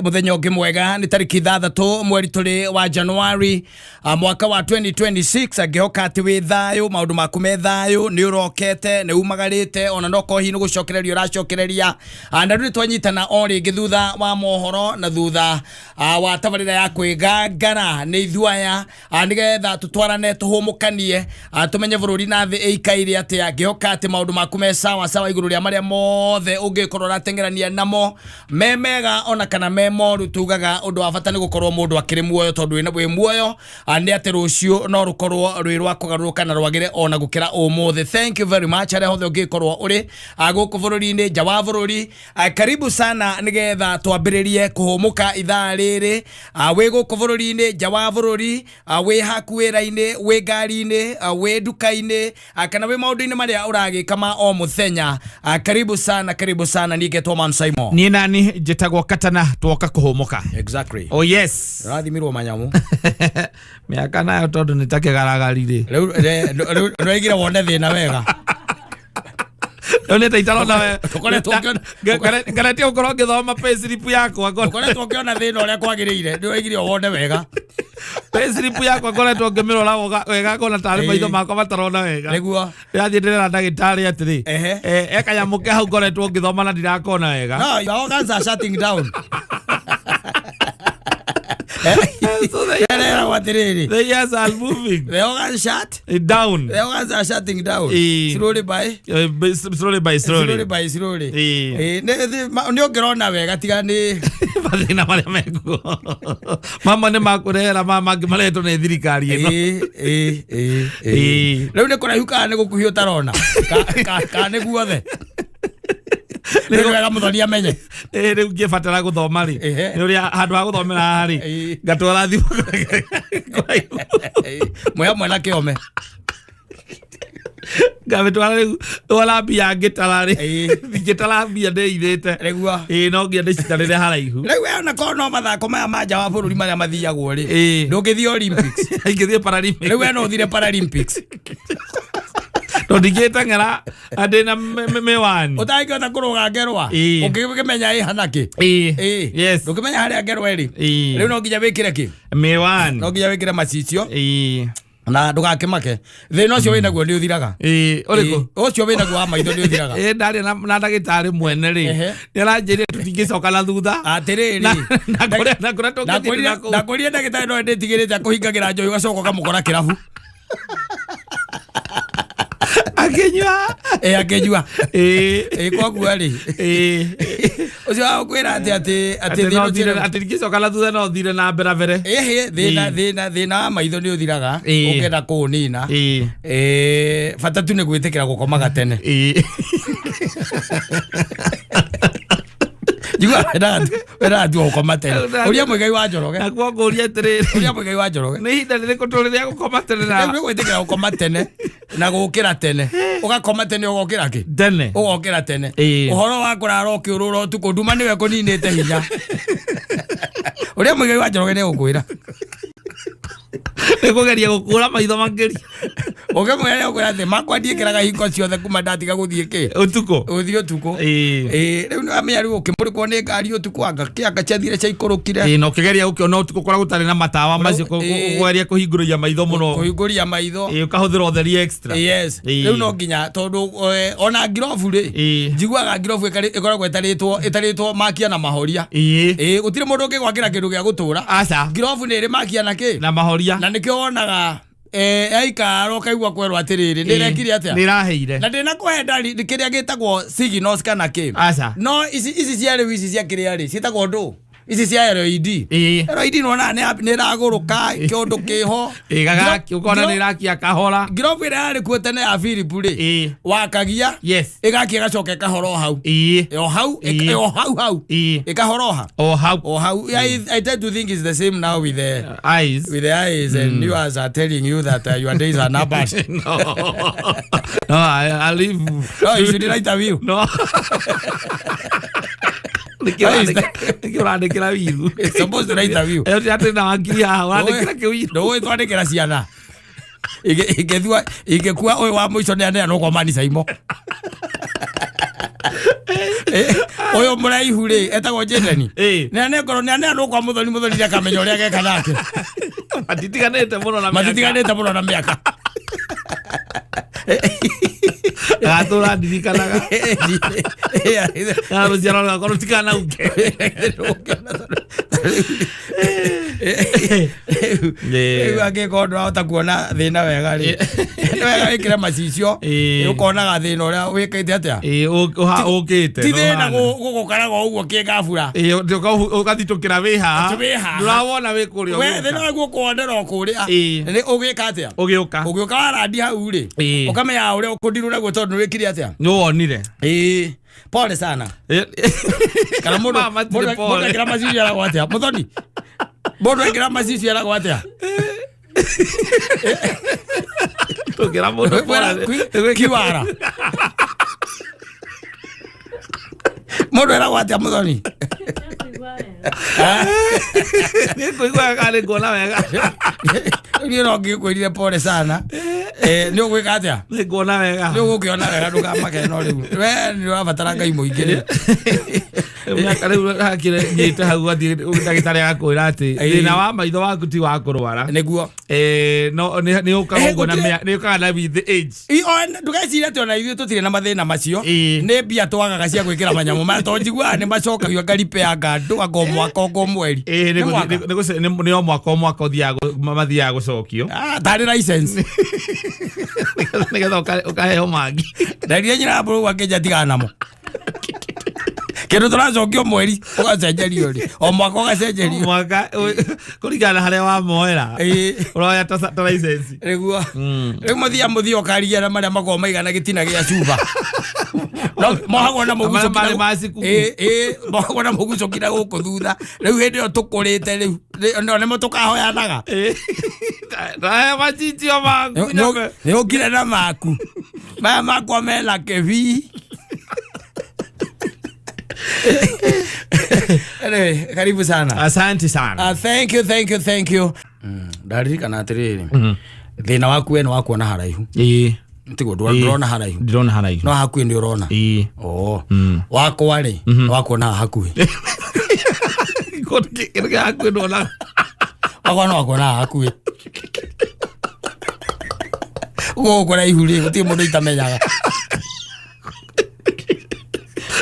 Rĩngĩ mũthenya ũngĩ mwega, nĩ tarĩki 6 mweri tũrĩ wa Januari, mwaka wa 2026. Ngĩhoka atĩ wĩ thayũ, maũndũ maku me thayũ, nĩ ũrokete, nĩ umagarĩte, ona no korwo hihi nĩ gũcokereria ũracokereria. Na rĩu nĩ twanyitana o rĩngĩ thutha wa mohoro na thutha wa tabarĩra ya kwĩgangara nĩ ithuĩ aya, nĩgetha tũtwarane, tũhũmũkanie, tũmenye bũrũri na thĩ ĩikaire atĩa. Ngĩhoka atĩ maũndũ maku me sawa sawa igũrũ rĩa marĩa mothe ũngĩkorwo ũrateng'erania namo, me mega ona kana me moru. Tugaga ũndũ wa bata nĩ gũkorwo mũndũ akĩrĩ muoyo, tondũ wĩ muoyo, nĩ atĩ rũciũ no rũkorwo rwĩ rwa kũgarũrũka na rwagĩre ona gũkĩra ũmũthĩ. Thank you very much harĩa hothe ũngĩkorwo ũrĩ, gũkũ bũrũri-inĩ, nja wa bũrũri. Karibu sana nĩgetha twambĩrĩrie kũhũmũka ithaa rĩrĩ. Wĩ gũkũ bũrũri-inĩ, nja wa bũrũri, wĩ haku wĩra-inĩ, wĩ ngari-inĩ, wĩ nduka-inĩ, kana wĩ maũndũ-inĩ marĩa ũragĩka ma o mũthenya. Karibu sana, karibu sana. Niĩ ngetwo Man Simon. Niĩ nani njĩtagwo Katana, twoka kũhũmũka. Exactly. Oh yes. Ũrathimirwo manyamu. Mĩaka nayo tondũ nĩ ta kĩgaragari rĩ. Rĩu rĩu nĩwaigire wone thĩna wega. Rĩu nĩ ta itarona we. Tũkoretwo. Ngaretie gũkorwo ngĩthoma payslip yakwa. Ũkoretwo ũkĩona thĩna ũrĩa kwagĩrĩire, nĩwaigire wone wega. Payslip yakwa ngoretwo ngĩmĩrora wega ngona tarĩ maitho makwa matarona wega. Ndĩrathiĩ ndĩrera ndagĩtarĩ atĩrĩ, e kanyamũ ke hau ngoretwo ngĩthoma na ndirakona wega. No, your organs are shutting down. So the, Ereragwo atĩrĩrĩ, the years are moving the organs shut down. The organs are shutting down. Slowly by Slowly by slowly. Slowly by slowly. Nĩ ũngĩrona wega tiga nĩ mathĩna marĩa mekuo, mamwe nĩ makũrehera, ma mangĩ marehetwo nĩ thirikari ĩno. Ĩĩ. Rĩu nĩ kũraihu kana nĩ gũkuhĩ ũtarona? Kana nĩ guothe? Rĩu nĩ wega mũthoni amenye. Rĩu ngĩbatara gũthoma rĩ, nĩ ũrĩa handũ ha gũthomera haha rĩ, ngatwara thimũ kũraihu. Mwĩ hamwe na kĩome. Ngamĩtwara rĩu wona mbia ngĩtara rĩ, ngĩtara mbia ndĩithĩte. Ĩĩ, no nginya ndĩcitarĩre haraihu. Rĩu we ona korwo no mathako maya ma nja wa bũrũri marĩa mathiagwo rĩ, ndũngĩthiĩ Olympics. Ingĩthiĩ Paralympics. Rĩu we no ũthire Paralympics. Tondũ ndingĩteng'era ndĩ na mĩwani. Ũtangĩhota kũrũga ngerwa. Ũngĩkĩmenya ĩhana kĩ? Yes. Ndũngĩmenya harĩa ngerwa ĩrĩ. Rĩu no nginya wĩkĩre kĩ? Mĩwani. No nginya wĩkĩre macicio. Na ndũgakĩmake, thĩna ũcio wĩnaguo nĩ ũthiraga. Ĩĩ, ũrĩkũ? Ĩĩ, ũcio wĩnaguo wa maitho nĩ ũthiraga. Ĩĩ, ndaria na ndagĩtarĩ mwene rĩ, nĩ aranjĩrire tũtingĩcoka na thutha. Atĩrĩrĩ, Na kũrĩa tũngĩthiĩ na kũu. Ndakwĩrire ndagĩtarĩ no ndĩtigĩrĩte akũhingagĩra njohi ũgacoka ũkamũkora kĩrabu. Akĩnyua. Ĩ, akĩnyua. Ĩĩ. Ĩ, koguo rĩ, ũcio wa gũkwĩra atĩ Atĩ thĩna no ũcio thire, atĩ ndingĩcoka na thutha, no thire na mbere mbere. Ĩhĩ, thĩna thĩna wa maitho nĩ ũthiraga ũngĩenda kũũnina. Bata tu nĩ gwĩtĩkĩra gũkomaga tene. Njigua wendaga tu gũkoma tene. Ũria Mũigai wa Njoroge. Nakuo ngũria atĩrĩrĩ, Ũria Mũigai wa Njoroge. Nĩ ihinda rĩrĩkũ tũrĩ rĩa gũkoma tene na Rĩu nĩ gwĩtĩkĩra gũkoma tene na gũkĩra tene. Ũgakoma tene, ũgokĩra kĩ? Tene. Ũgokĩra tene. Ũhoro wa kũrara ũkĩũrũra ũtukũ, nduma nĩwe kũninĩte hinya. Ũrĩa Mũigai wa Njoroge nĩ egũkwĩra. Nĩ kũgeria gũkũra maitho makĩria. Ũngĩmwĩra nĩ egũkwĩra atĩ makwa ndiĩkĩraga hingo ciothe kuma ndatiga gũthiĩ kĩ? Ũtukũ. Gũthiĩ ũtukũ. Ĩĩ, rĩu nĩ wamenya rĩu ũkĩmũrĩkwo nĩ ngari ũtukũ, anga kĩanga ciathire ciaikũrũkire. Ĩĩ, na ũkĩgeria gũkĩona ũtukũ kũrĩa gũtarĩ na matawa macio, kũgeria kũhingũrĩria maitho mũno. Kũhingũria maitho. Ĩĩ, ũkahũthĩra ũtheri extra. Yes. Rĩu no nginya tondũ ona ngirobu rĩ, njiguaga ngirobu ĩkoragwo ĩtarĩtwo makia na mahoria. Ĩĩ, gũtirĩ mũndũ ũngĩgwakĩra kĩndũ gĩa gũtũra. Aca. Ngirobu nĩ ĩrĩ makia na kĩ? Na mahoria. Na nĩkĩo wonaga yaikara ũkaigua kwerwo atĩrĩrĩ, nĩ ĩrekire atĩa? Nĩ ĩraheire. Na ndĩnakũhe ndari kĩrĩa gĩtagwo signals kana kĩ. Aca. No ici cia rĩu, ici cia kĩrĩa rĩ, ciĩtagwo ndũ, ici cia LED. LED nĩwonaga nĩ ĩragũrũka kĩũndũ kĩho. Ĩĩ, gagaki ũkona nĩ ĩrakia kahora. Ngirobu ĩrĩa yarĩ kuo tene ya Philip rĩ, wakagia, ĩgakia, ĩgacoka ĩkahora o hau. O hau. O hau hau. Ĩkahora o hau. O hau. I tend to think it's the same now with the eyes. With the eyes, and you as are telling you that your days are numbered. No, I live. No, you should write a will. No. Nĩkĩo ũrandĩkĩra wiru? It's supposed to write a will. Ĩyo ti atĩ na wakiri haha ũrandĩkĩra kĩwiru. Ndũĩ twandĩkĩra ciana. Ingĩthua ingĩkua ũyũ wa mũico nĩ aneanwo kwa Mani Saimo. Ũyũ mũraihu rĩ etagwo Jendeni. Ĩĩ. Nĩ anengorwo nĩ aneanwo kwa mũthoni, mũthoni nĩakamenya ũrĩa ageka nake. Matitiganĩte mũno na mĩaka. Matitiganĩte mũno na mĩaka. Gatũra ndirikanaga na rũciaro rwakwa rũtikanauke. Rĩu angĩkorwo ndũrahota kuona thĩna wega rĩ, nĩ wega wĩkĩre macicio, ũkonaga thĩna ũrĩa wĩkĩte atĩa. Ĩĩ, ũkĩte Ti thĩna gũgũkaraga o ũguo kĩngabura. Ũgathitũkĩra wĩ haha. Atĩ wĩ haha. Ndũrawona wĩ kũrĩa. We ũgĩũka. thĩna waguo ũkũwonera o kũrĩa. Nĩ ũgĩka atĩa? Ũgĩũka. Ũgĩũka warandi hau rĩ, ũkamenya ũrĩa ũkũndirwo naguo tondũ nĩ wĩkire atĩa? Nĩ wonire. Ĩĩ, pole sana. Kana mũndũ Mama, matirĩ pole. Mũndũ ekĩra macicio eragwo atĩa, mũthoni? Mũndũ ekĩra macicio eragwo atĩa? Tũngĩra mũndũ pole. Kiwara. Mũndũ eragwo atĩa, mũthoni? Nĩ kũigua wega, nĩ nguona wega. Niĩ no ngĩkwĩrire pole sana. Nĩ ũgwĩka atĩa? Nĩ nguona wega. Nĩ ũgũkĩona wega, ndũkamake. No rĩu we nĩ ũrabatara Ngai mũingĩ rĩ. Mĩaka rĩu hakire nyite hau athiĩ ndagĩtarĩ agakwĩra atĩ thĩna wa maitho waku ti wa kũrwara. Nĩguo. No nĩ ũkaga ũguo na nĩ ũkaga na with the age. Ndũgecirie atĩ ona ithuĩ tũtirĩ na mathĩna macio. Nĩ mbia twagaga cia gwĩkĩra manyamũ maya, tondũ njiguaga nĩ macokagio ngaripeanga andũ anga o mwaka anga o mweri. Nĩ Nĩ mwaka? Nĩ o mwaka, o mwaka ũthiaga mathiaga gũcokio. Ah, tarĩ license. Nĩgetha ũkaheo mangĩ. Ndarire nyina mbũrũ akĩnja tigana namo. Kĩndũ tũracokio mweri ũgacenjerio rĩ, o mwaka ũgacenjerio. Mwaka kũringana na harĩa wamoera. Ũroya ta license. Nĩguo rĩu mũthia ũkaria na marĩa makoragwo maigana gĩtina gĩa cuba. No, mohagwo na mũguco Marĩa marĩ nginya- ma cikuku. Ĩĩ, mohagwo na mũguco nginya gũkũ thutha. Rĩu hĩndĩ ĩyo tũkũrĩte rĩu no nĩmo tũkahoyanaga. Ndahe macicio maku. Nĩ ũkire na maku maya makwa mena kĩbii. Anyway, karibu sana. Asante sana. Thank you, thank you, thank you. Ndaririkana atĩrĩrĩ, thĩna waku we nĩ wa kuona haraihu. Ĩĩ. Tiguo? Ndũrona haraihu? Ndĩrona haraihu. No hakuhĩ nĩ ũrona? Ĩĩ. Oh. Wakwa rĩ, nĩ wa kuona haha hakuhĩ. Kĩndũ kĩa hakuhĩ ndona. Wakwa no wakuona haha hakuhĩ. Gũkũ kũraihu rĩ, gũtirĩ mũndũ itamenyaga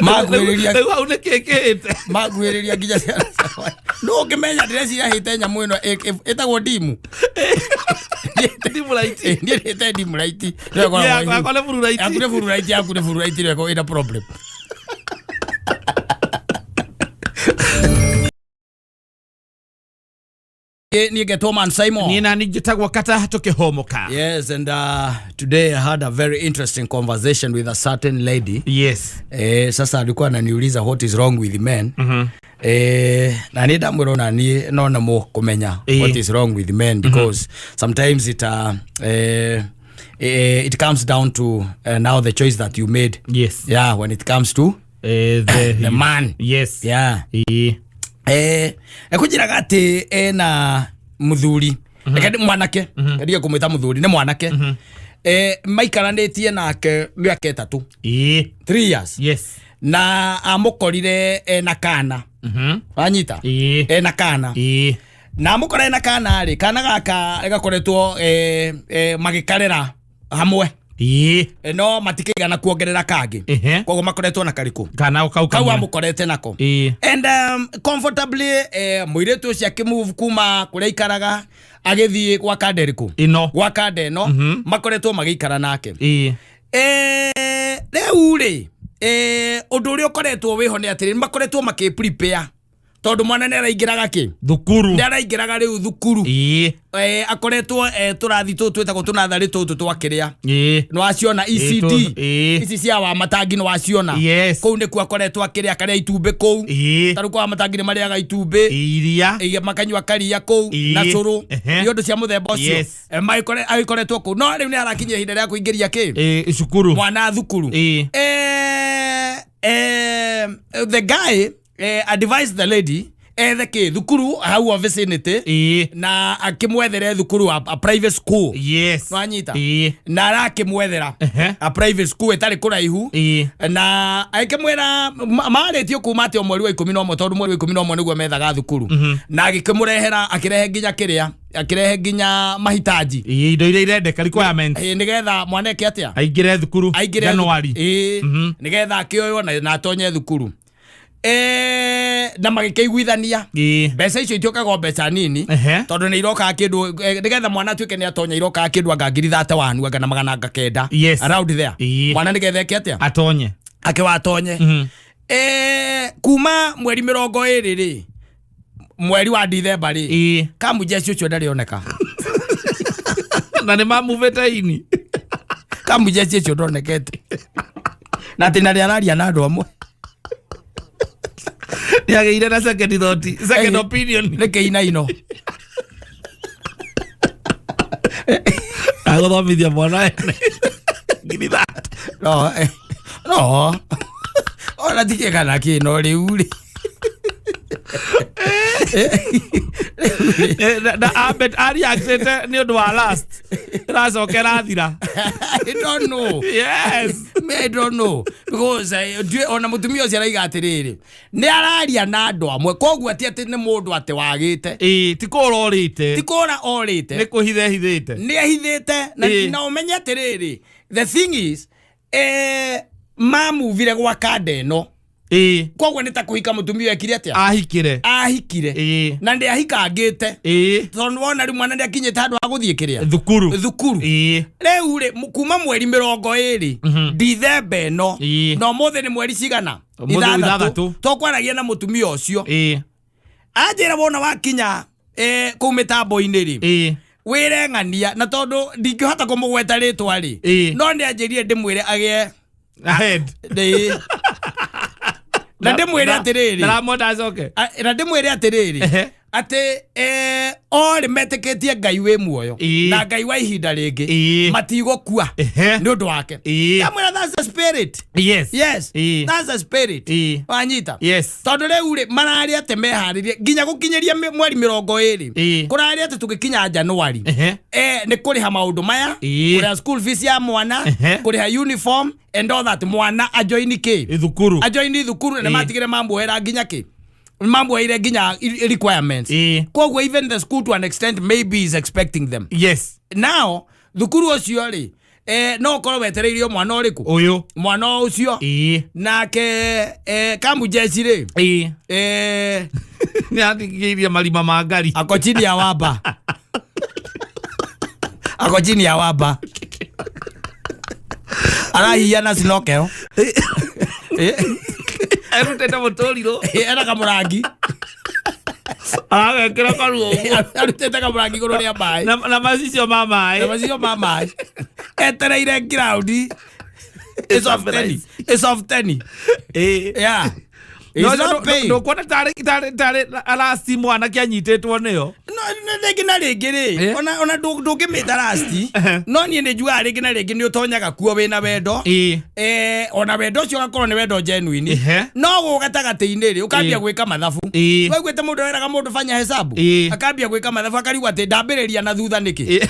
makuhĩrĩria. Rĩu hau nĩ kĩ kĩhĩte? Makuhĩrĩria nginya ciana ciakwa no ũngĩmenya. Ndĩreciria hĩte nyamũ ĩno ĩtagwo ndimu. Ndimu light. Niĩ hĩte ndimu light. Yakwa nĩ blue light. Yaku nĩ blue light, yaku nĩ blue light, ĩyo ĩna problem. Niĩ ngetwo Man Simon. Niĩ nani njĩtagwo Kata tũkĩhũmũka. Yes, and today I had a very interesting conversation with a certain lady. Sasa alikuwa ananiuliza what is wrong with men. Na nĩ ndamwĩra ona niĩ no nemwo kũmenya what is wrong with men, because sometimes it comes down to now the choice that you made. Yeah, when it comes to the the man. Yeah. Ekũnjĩraga atĩ ena mũthuri, reke mwanake, ndige kũmwĩta mũthuri, nĩ mwanake, maikaranĩtie nake mĩaka 3. 3 years. Na amũkorire ena kana. Wanyita? Ena kana. Na amũkora ena kana rĩ, kana gaka gakoretwo magĩkarera hamwe. No matikĩigana kuongerera kangĩ. Koguo makoretwo na karĩkũ? Kana kau Kau kamwe. Amũkorete nako. And comfortably, mũirĩtu ũcio akĩmove kuma kũrĩa aikaraga agĩthiĩ gwa kanda ĩrĩkũ? Ĩno. Gwa kanda ĩno makoretwo magĩikara nake. Rĩu rĩ, ũndũ ũrĩa ũkoretwo wĩho nĩ atĩrĩ, makoretwo makĩ prepare tondũ mwana nĩ araingĩraga kĩ? Thukuru. Nĩ araingĩraga rĩu thukuru. Akoretwo tũrathi tũtũ twĩtagwo tũnatharĩ tũtũ twakĩrĩa. Nĩ waciona? ECD. Ici cia wa matangi nĩ waciona? Yes. Kũu nĩkuo akoretwo akĩrĩa, akarĩa itumbĩ kũu. Tarĩu kwa matangi nĩ marĩaga itumbĩ. Iria. Makanyua karia kũu na cũrũ. Nĩ ũndũ cia mũthemba ũcio. Agĩkoretwo kũu, no rĩu nĩ arakinyia ihinda rĩa kũingĩria kĩ? Cukuru. Mwana thukuru. The guy advised the lady. Ethe kä thukuru hau o vicinity na akĩmwethere thukuru a private school. Nwanyita? Na arakĩmwethera a private school ĩtarĩ kũraihu na akĩmwĩra marĩtio kuma atĩ o mweri wa 11, tondũ mweri wa 11 nĩguo methaga thukuru, na agĩkĩmũrehera, akĩrehe nginya kĩrĩa, akĩrehe nginya mahitaji. Ĩĩ, indo iria irendeka, requirements. Ĩ, nĩgetha mwana eke atĩa? Aingĩre thukuru. Aingĩre January. Ĩ, nĩgetha akĩoywo na atonye thukuru. Na magĩkĩiguithania. Mbeca icio itiũkaga o mbeca nini, tondũ nĩ irokaga kĩndũ, nĩgetha mwana atuĩke nĩ atonya, irokaga kĩndũ anga 31,000 anga na 900. Around there. Mwana nĩgetha eke atĩa? Atonye. Akĩwatonye. Kuma mweri 20 rĩ, mweri wa Dithemba rĩ, kamujeci ũcio ndarĩ oneka. Na nĩ mamuvĩte ini. Kamujeci ũcio ndonekete, na atĩ narĩ araria na andũ amwe. Nĩ agĩire na second thought, second opinion. Nĩ kĩinaino. Agũthomithia mwana ene 30,000. No, no ona tikĩ kana kĩ, no rĩu rĩ. Na ambet ariactĩte nĩ ũndũ wa last ĩracoka ĩrathira. I don't know. Me, I don't know because ona mutumia ũcio araiga atĩrĩrĩ, nĩ araria na andũ amwe, koguo ti atĩ nĩ mũndũ atĩ wagĩte. Ĩĩ, ti kũra ũrĩte. Ti kũra orĩte. Nĩ kũhitha ehithĩte. Nĩ ehithĩte na, na ũmenye atĩrĩrĩ, the thing is, mamuvire gwa kanda ĩno. Koguo nĩ ta kũhika mũtumia ekire atĩa? Ahikire. Ahikire. Na ndĩ ahikangĩte, tondũ wona rĩu mwana nĩ akinyĩte handũ ha gũthiĩ kĩrĩa? Thukuru. Thukuru. Rĩu rĩ, kuma mweri 20 Dithemba ĩno, na ũmũthĩ nĩ mweri cigana? Ũmũthĩ 6. Tũkwaragia na mũtumia ũcio, anjĩra wona wakinya, kũu mĩtambo-inĩ rĩ, wĩre ng'ania, na tondũ ndingĩhota kũmũgweta rĩtwa rĩ, no nĩ anjĩrire ndĩmwĩre agĩe ahead. Ndĩ na ndĩmwĩre atĩrĩrĩ, Ndaramwenda acoke. Na ndĩmwĩre atĩrĩrĩ, atĩ, orĩ metĩkĩtie Ngai wĩ muoyo na Ngai wa ihinda rĩngĩ, matigũkua nĩ ũndũ wake. Ndamwĩra that's the spirit. Yes. That's the spirit. Wanyita? Yes. Tondũ rĩu rĩ, mararĩ atĩ meharĩrie nginya gũkinyĩria mweri 20, kũrarĩ atĩ tũgĩkinya Januari, nĩ kũrĩha maũndũ maya, kũrĩha school fees ya mwana, kũrĩha uniform and all that, mwana ajoini kĩ? Thukuru. Ajoini thukuru, na matigire mamuoera nginya kĩ, mamuoeire nginya requirements. Koguo even the school to an extent maybe is expecting them. Now thukuru ũcio rĩ, no ũkorwo wetereirio mwana ũrĩkũ? Ũyũ. Mwana ũcio. Nake, kamujeci rĩ, Nĩ athikĩirie marima ma ngari. Ako chini ya waba, ako chini ya waba, arahiana sinokeo. Erutĩte mũtũrirũ. Ena kamũrangi. Agekĩra karuo ũguo. Arutĩte kamũrangi igũrũ rĩa maĩ. Na macicio ma Na maĩ. macicio ma maĩ, etereire ground is of 10. Yeah. No, It's not paying. Ndũkuona tarĩ arasti mwanake anyitĩtwo nĩyo? No, rĩngĩ na rĩngĩ rĩ, ona ndũngĩmĩta rasti, no niĩ nĩ njugaga rĩngĩ na rĩngĩ nĩ ũtonyaga kuo wĩna wendo. Ona wendo ũcio ũgakorwo nĩ wendo genuine, no gũ gatagatĩ-inĩ rĩ, ũkambia gwĩka mathabu. Waiguĩte mũndũ weraga mũndũ fanya hesabu? Akambia gwĩka mathabu, akarigwo atĩ ndambĩrĩria na thutha nĩkĩ?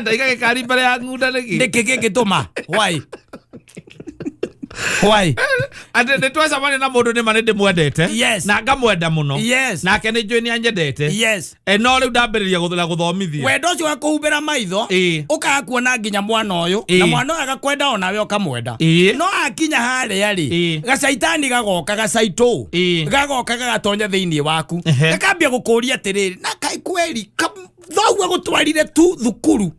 Ndaiga gĩkari mbere ya ng'unda nĩkĩ? Nĩkĩ gĩngĩtũma? Why? Atĩ nĩ twacemania na mũndũ, nĩma nĩ ndĩmwendete na ngamwenda mũno, nake nĩ njũĩ nĩ anyendete. No rĩu ndambĩrĩria gũthira gũthomithia. Wendo ũcio wa kũhumbĩra maitho, ũkaga kuona nginya mwana ũyũ, na mwana ũyũ agakwenda, onawe ũkamwenda, no akinya harĩa rĩ, gacaitani gagoka, gacaitũ gagoka gagatonya thĩinĩ waku, gakambia gũkũria atĩrĩrĩ, na kai kweri thoguo gũtwarire tu thukuru,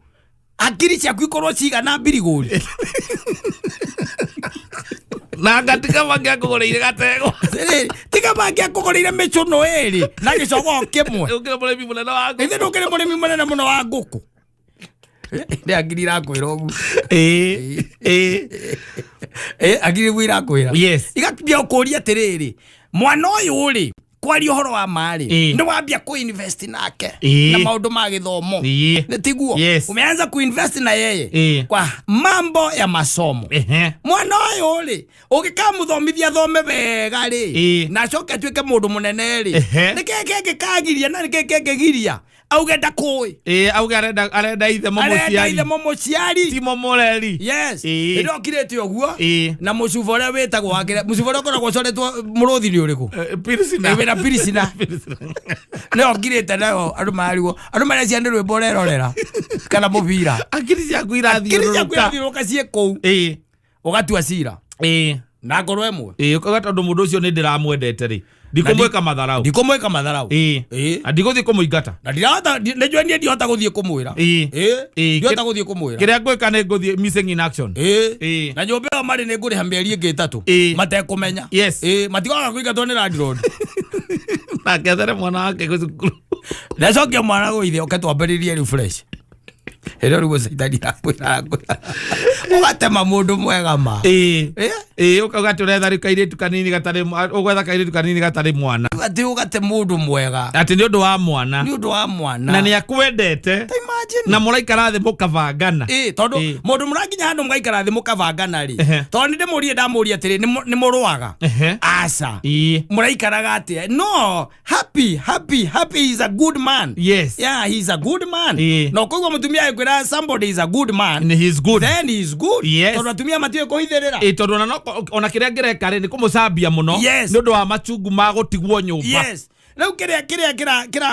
hakiri ciaku ikorwo cigana mbirigũri? Na ngatiga mangĩakũgũrĩire gategwa. Atĩrĩrĩ, tiga mangĩakũgũrĩire mĩcũnũ ĩrĩ na gĩcogoo kĩmwe. Ũkĩrĩ mũrĩmi mũnene wa ngũkũ. Ithe ndũkĩrĩ mũrĩmi mũnene mũno wa ngũkũ? Nĩ hakiri irakwĩra ũguo. Ĩĩ, ĩĩ. Hakiri nĩguo irakwĩra. Igakambia gũkũria atĩrĩrĩ, mwana ũyũ rĩ, Kwaria ũhoro wa ma rĩ, nĩ wambia kũ-invest nake na maũndũ ma gĩthomo. Nĩ tiguo? Yes. Umeanza kuinvest na yeye kwa mambo ya masomo. Mwana ũyũ rĩ, ũgĩkamũthomithia thome wega rĩ, na acoke atuĩke mũndũ mũnene rĩ, nĩkĩ kĩngĩkagiria na nĩkĩ kĩngĩgiria auge ndakũĩ? Ĩĩ, auge arenda ithe arenda ithe mũmũciari, mũmũciari, ti mũmũreri. Yes. Nĩndokirĩte ũguo. Na mũcuba ũrĩa wĩtagwo wakĩrĩa, mũcuba ũrĩa ũkoragwo ũcoretwo mũrũthi nĩ ũrĩkũ? Pilsner. Wĩna Pilsner. Nĩyo ngirĩte nayo. Andũ marigwo, andũ marecia nĩ rwĩmbo ũrerorera kana mũbira. Akiri ciaku kiri ciaku irathiũrũrũka. Irathiũrũrũka ciĩ kũu. Ũgatua cira na ngoro ĩmwe. Ĩĩ, ũkauga tondũ mũndũ ũcio nĩ ndĩramwendete rĩ, ndikũmwĩka matharau. Ndikũmwĩka matharau. Na ndigũthiĩ kũmũingata. Na ndirahota, nĩnjũĩ niĩ ndihota gũthiĩ kũmwĩra. Ndihota gũthiĩ kũmwĩra. Kĩrĩa ngwĩka nĩ ngũthiĩ missing in action. Na nyũmba ĩyo marĩ nĩ ngũrĩha mĩeri ĩngĩ 3 matekũmenya. Matigoka kũingatwo nĩ landlord. Nake ethere mwana wake gwĩ cukuru. Ndacokia mwana gũithe, oke twambĩrĩrie rĩu fresh. Ĩrĩa rĩu caitani akwĩra ũgatema mũndũ mwega ma. Ĩĩ, ũkauga atĩ ũretha rĩu kairĩtu kanini gatarĩ ũgwetha kairĩtu kanini gatarĩ mwana. Atĩ ũgate mũndũ mwega. Atĩ nĩ ũndũ wa mwana. Nĩ ũndũ wa mwana. Na nĩ akwendete. Ta imagine. Na mũraikara thĩ mũkabangana. Ĩĩ, tondũ mũndũ mũrakinya handũ mũgaikara thĩ mũkabangana rĩ, tondũ nĩ ndĩmũrie, ndamũria atĩrĩ, nĩ mũrũaga? Aca. Mũraikaraga atĩa? No happy, happy, happy is a good man. Yeah, he is a good man. Na ũkoigua mũtumia agĩkwĩra somebody is a good man, And he is good. Then he is good. Tondũ atumia matiũĩ kũhithĩrĩra. Ĩĩ, tondũ ona ona kĩrĩa ngĩreka rĩ, nĩ kũmũcambia mũno nĩ ũndũ wa machungu ma gũtigwo nyũmba. Yes, rĩu kĩrĩa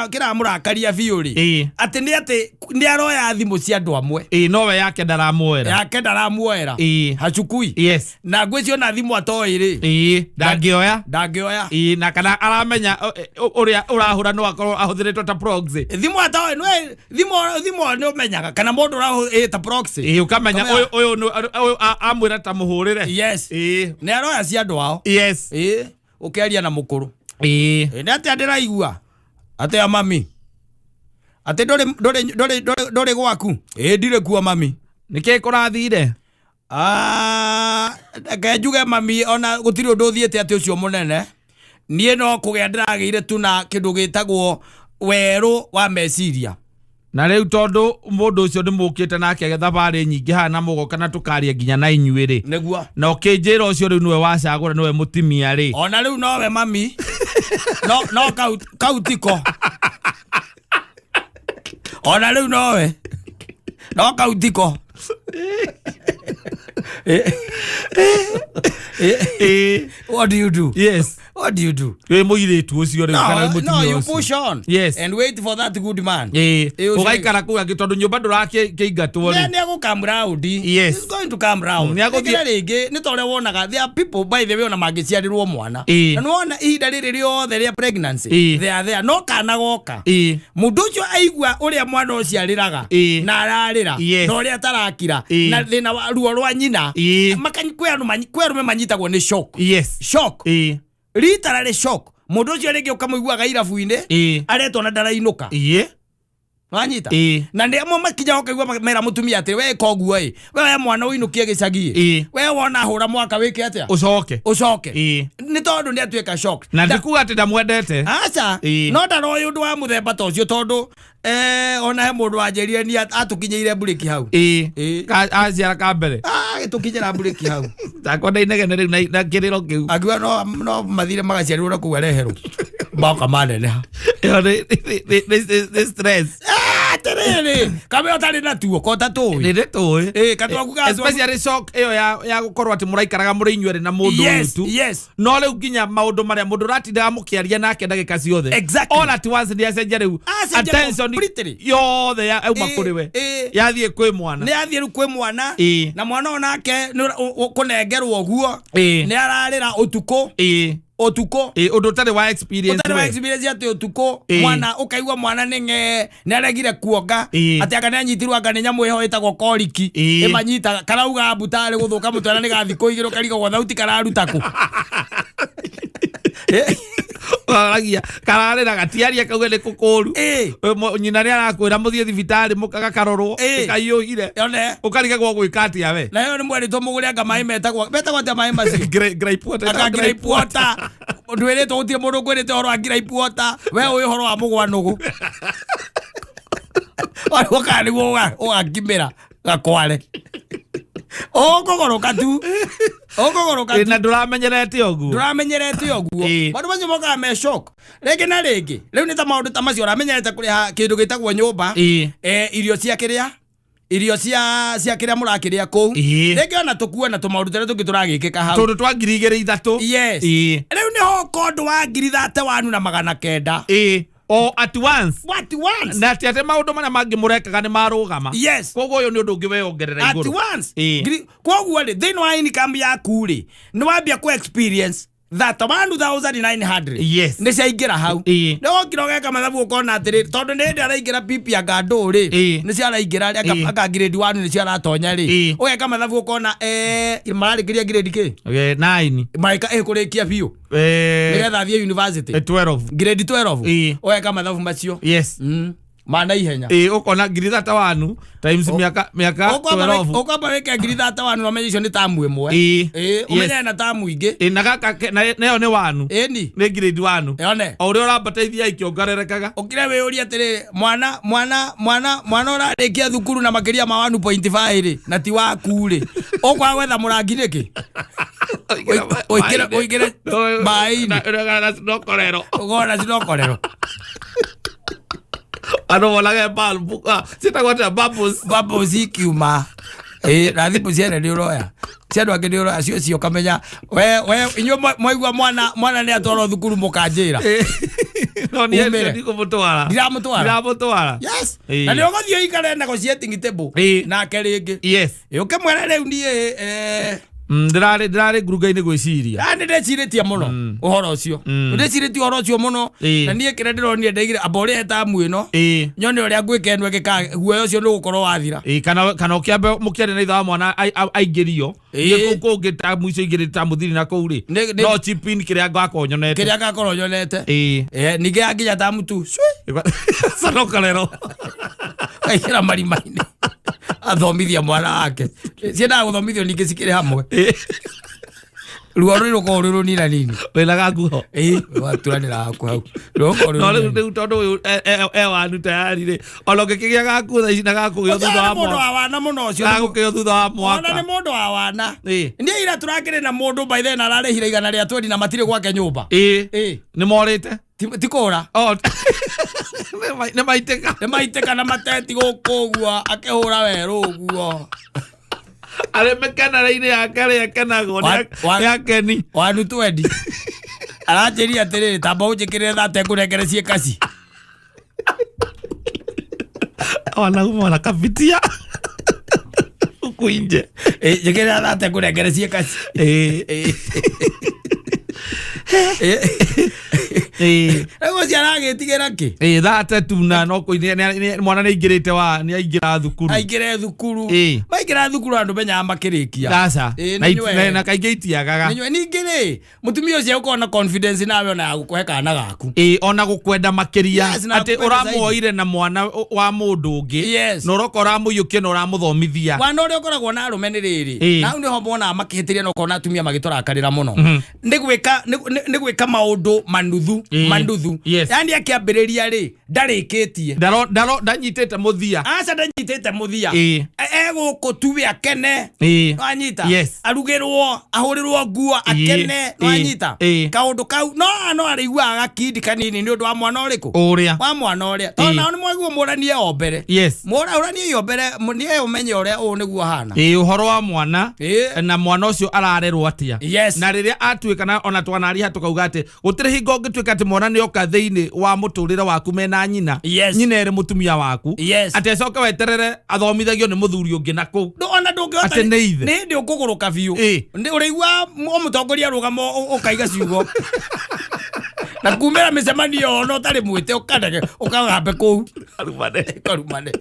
kĩramũrakaria biũ rĩ, atĩ nĩ aroya thimũ cia andũ amwe. Ĩĩ, nowe yake ndaramuoera. Yake ndaramuoera. Hacukui. Na ngwĩcio na thimũ atoĩ rĩ, Ĩĩ, ndangĩoya. Ndangĩoya. Ĩĩ, na kana aramenya ũrĩa ũrahũra no akorwo ahũthĩrĩtwo ta proxy. Thimũ atoĩ nĩ thimũ nĩ ũmenyaga kana mũndũ ũrahũ ta proxy. Ĩĩ, ũkamenya ũyũ amwĩra ta mũhũrĩre. Nĩ aroya cia andũ ao. Ĩĩ, ũkĩaria na mũkũrũ. Ĩĩ, nĩ atĩa ndĩraigua atĩa mami, atĩ ndũrĩ gwaku? Ĩĩ, ndirĩ kuo mami. Nĩkĩ kũrathire? Ah, reke njuge mami, ona gũtirĩ ũndũ ũthiĩte atĩ ũcio mũnene. Niĩ no kũgĩa ndĩragĩire tu na kĩndũ gĩtagwo werũ wa meciria. Na rĩu tondũ mũndũ ũcio nĩ mũkĩte nake thabarĩ nyingĩ haha na mũgoka na tũkaria nginya na inyuĩ rĩ, na ũkĩnjĩra ũcio rĩu nĩwe wacagũra, nĩwe mũtimia rĩ, Ona rĩu nowe mami, no kau tiko. Ona rĩu nowe, no kau tiko. What do you do? What do you do? Wĩ mũirĩtu ũcio rĩu kana No, wĩ no, mũtumia you ũcio? push on and wait for that good man. Ĩĩ, ũcio. Ũgaikara kũu angĩ tondũ nyũmba ndũrakĩingatwo rĩ. Nĩ egũ come round. He's going to come round. Nĩ egũthiĩ- Rĩngĩ na rĩngĩ nĩ ta ũrĩa wonaga there are people, by the way, ona mangĩciarĩrwo mwana. Na nĩwona ihinda rĩrĩ rĩothe rĩa pregnancy, they are there. No kana goka, mũndũ ũcio aigua ũrĩa mwana ũcio arĩraga na ararĩra na ũrĩa atarakira na thĩna wa ruo rwa nyina. Kwĩ arũme manyitagwo nĩ shock. Shock. Literally shock. Mũndũ ũcio rĩngĩ ũkamũiguaga irabu-inĩ, aretwo na ndarainũka. Wanyita? Na nĩ amwe makinya ũkaigua mera mũtumia atĩ we koguo ĩ, we mwana ũinũkie gĩcagi ĩ, we wona hũra mwaka wĩke atĩa? Ũcoke. Ũcoke. Nĩ tondũ nĩ atuĩka shocked. Na ndikuga atĩ ndamwendete. Aca. No ndaroĩ ũndũ wa mũthemba ta ũcio tondũ ona he mũndũ wanjĩrire ni atũkinyĩire mburĩki hau. Aciara ka mbere. Agĩtũkinyĩra mburĩki hau. Takwa ndainegene rĩu na kĩrĩro kĩu. Akiuga no mathire magaciarirwo na kũu areherwo moka maneneha. Ĩyo nĩ stress. Atĩrĩrĩ, kamwe ũtarĩ natuo ko tatũĩ. Nĩ ndĩtũĩ. Ĩĩ, katwaku ga Especially shock ĩyo ya gũkorwo atĩ mũraikaraga mũrĩ inyuerĩ na mũndũ ũyũ tu. No rĩu nginya maũndũ marĩa mũndũ ũratindaga mũkĩaria nake ndagĩka ciothe, all at once nĩ acenjia rĩu. Acenjia attention completely. yothe yauma kũrĩ we, yathiĩ kwĩ mwana. Nĩ athiĩ rĩu kwĩ mwana. Na mwana onake nĩ kũnengerwo ũguo, nĩ ararĩra ũtukũ. Ũtukũ. Ĩĩ, ũndũ ũtarĩ wa experience ũtarĩ wa we. Experience atĩ ũtukũ mwana ũkaigua mwana nĩ ng'ee, nĩ aregire kuonga, atĩ anga nĩ anyitirwo, anga nĩ nyamũ ĩho ĩtagwo koriki ĩmanyitaga, karauga mbu tarĩ gũthũka mũtwe na nĩ ga thikũ 2, ũkarigagwo thauti kararuta kũ. Aragia kararĩra gatiaria kauge nĩ kũkũru. Nyina nĩ arakwĩra mũthiĩ thibitarĩ mũgakarorwo. Kaiyũire. One. Ũkarigagwo gwĩka atĩa we. Na ĩyo nĩ mwerĩtwo mũgũre anga maĩ metagwo atĩa maĩ macio? Gripe water. Anga gripe water. Ndwĩrĩtwo, gũtirĩ mũndũ ũkwĩrĩte ũhoro wa gripe water. We ũĩ ũhoro wa mũgwanũgũ ũkaga nĩguo ũgakimĩra gakware, ũkũgũrũka tu, ũkũgũrũka tu. Na ndũramenyerete ũguo. Ndũramenyerete ũguo. Maũndũ macio mokaga me shock rĩngĩ na rĩngĩ. Rĩu nĩ ta maũndũ ta macio, ũramenyerete kũrĩha kĩndũ gĩtagwo nyũmba, irio cia kĩrĩa, irio cia kĩrĩa mũrakĩrĩa kũu, rĩngĩ ona tũkuo na tũmaũndũ tũrĩa tũngĩ tũragĩkĩka hau. Tũndũ twa 2000, 3. Yes. Rĩu nĩho ũka ũndũ wa 31,900. O at once. What once. Na atĩ maũndũ marĩa mangĩ mũrekaga nĩ marũgama. Koguo ũyũ nĩ ũndũ ũngĩ weyongerera At igũrũ. once. Koguo rĩ, thĩinĩ wa income yaku rĩ, nĩ wambia ku experience 31,900 nĩ ciaingĩra hau. Nĩ wokira ũgeka mathabu, ũkona atĩrĩ, tondũ nĩ hĩndĩ araingĩra pipi anga ndũ rĩ, nĩ ciaraingĩra rĩ, anga grade 1 nĩ ciaratonya rĩ, ũgeka mathabu ũkona mararĩkĩria grade kĩ? 9. Marĩka kũrĩkia biũ nĩgetha athiĩ university. 12. Grade 12. Ũgeka mathabu macio ma na ihenya. Ũkona 31,000 times mĩaka 12. Ũkwamba wĩke 31,000 na ũmenye icio nĩ tamu ĩmwe. Ũmenyane na tamu ingĩ. Na gaka nayo nĩ wanu. Ĩni. Nĩ grade 1. Yone. O ũrĩa ũrambata ithiaga ikĩongererekaga. Ũkire wĩyũrie atĩrĩrĩ, mwana ũrarĩkia thukuru na makĩria ma 1.5 rĩ, na ti waku rĩ, ũkwaga gwetha mũrangi nĩkĩ? Ũingĩre maĩ-inĩ. Nokorero. Ũgona cinokorero. Andũ monage bulb, ciĩtagwo atĩa, bubbles. Bubbles ikiuma. Ĩ, na thimũ ciene nĩ ũroya, cia andũ angĩ nĩ ũroya cio cio, ũkamenya we inyuĩ mwaigua mwana nĩ atwarwo thukuru, mũkanjĩra. No niĩ Umĩre. ndikũmũtwara. Ndiramũtwara. Ndiramũtwara. Yes. Na nĩ ũgũthiĩ ũikare negotiating table nake rĩngĩ. Ũkĩmwĩra rĩu niĩ Ndĩrarĩ ngurunga-inĩ gwĩciria. Ah, nĩ ndecirĩtie mũno ũhoro ũcio. Ndecirĩtie ũhoro ũcio mũno. Na niĩ kĩrĩa ndĩronire, ndaigire amba ũrĩhe tamu ĩno, nyone ũrĩa ngwĩka ĩno ĩngĩ, guoya ũcio nĩ ũgũkorwo wathira. Kana ũkĩambe mũkĩaria na ithe wa mwana aingĩrio. Niĩ kũu kũngĩ ta mũico igĩrĩ ta mũthiri na kũu rĩ, no chip in kĩrĩa ngakorwo nyonete. Kĩrĩa ngakorwo nyonete. Ningĩ yakinya tamu tu cui, Conokorero. Aingĩra marima-inĩ, athomithia mwana wake. Ciendaga gũthomithio ningĩ cikĩrĩ hamwe. Ruo rũrĩ rũkorwo rwĩ rũnina nini. Wĩna gakuho. Ĩĩ, waturanĩra haku hau, rũkorwo rwĩ No rĩu rũnini. rĩu tondũ ũyũ e wanu tayari rĩ, ona ũngĩkĩgĩa gakuo thaa ici na gakũgĩo Ũcio thutha nĩ wa mũndũ mwaka. wa wana mũno ũcio. Gagũkĩo thutha wa Ona nĩ mwaka. mũndũ wa wana. Niĩ ira tũrakĩrĩ na mũndũ by then ararĩhire 120 na matirĩ gwake nyũmba. Nĩ morĩte. Ti kũra. Oh, nĩ maitĩka. Nĩ maitĩka na mateti gũkũ ũguo, akĩhũra werũ ũguo. Arĩ mĩkenere-inĩ yake rĩ, akenagwo nĩ akeni. Wanu twendi aranjĩria atĩrĩrĩ, tamba ũnjĩkĩrĩre thate ngũnengere ciĩ kaci. Wanauma na kabitia huku nje. Njĩkĩrĩra thate ngũnengere ciĩ kaci. Rĩu ũcio aragĩtigĩra kĩ? Thate tu na no mwana nĩ aingĩrĩte wa nĩ aingĩra thukuru. Aingĩre thukuru. Maingĩra thukuru andũ menyaga makĩrĩkia. Aca. Ĩ, Na nĩ nyue. na kaingĩ itiagaga. Nĩ nyue. Ningĩ rĩ, mũtumia ũcio ũkorwo na confidence nawe ona ya gũkũhe kana gaku. Ona gũkwenda makĩria. Yes, na atĩ gũkwenda zaidi. ũramuoire na mwana wa mũndũ ũngĩ na ũroka ũramũiyũkia na ũramũthomithia. Wana ũrĩa ũkoragwo na arũme nĩ rĩrĩ, na hau nĩho monaga makĩhĩtĩria na ũkona atumia magĩtũrakarĩra mũno, nĩ gwĩka maũndũ manuthu. Manuthu. Yani akĩambĩrĩria rĩ, ndarĩkĩtie. Ndanyitĩte mũthia. Aca, ndanyitĩte mũthia. Egũkũ tu we akene. Nwanyita? Yes. Arugĩrwo, ahũrĩrwo nguo, akene. Nwanyita? Kaũndũ kau no arĩiguaga gakindi kanini nĩ ũndũ wa mwana ũrĩkũ? Ũrĩa. Wa mwana ũrĩa, tondũ nao nĩ mwagĩrĩirwo mũranie o mbere. Mũranie o mbere, nĩe ũmenye ũrĩa ũũ nĩguo hana. Ũhoro wa mwana na mwana ũcio ararerwo atĩa. Na rĩrĩa atuĩka na ona twanaria tũkauga atĩ gũtirĩ hingo ũngĩtuĩka atĩ mwana nĩ oka thĩinĩ wa mũtũrĩre waku mena nyina, nyina ĩrĩ mũtumia waku, atĩ acoke weterere athomithagio nĩ mũthuri ũngĩ na kũu. Ona ndũngĩhota. Atĩ nĩ ithe. Nĩ hĩndĩ ũkũgũrũka biũ. Nĩ ũrĩigua o mũtongoria rũgamo ũkaiga ciugo na kumĩra mĩcemanio ona ũtarĩ mwĩte, ũkanege ũkagambe kũu. Karumane. Karumane,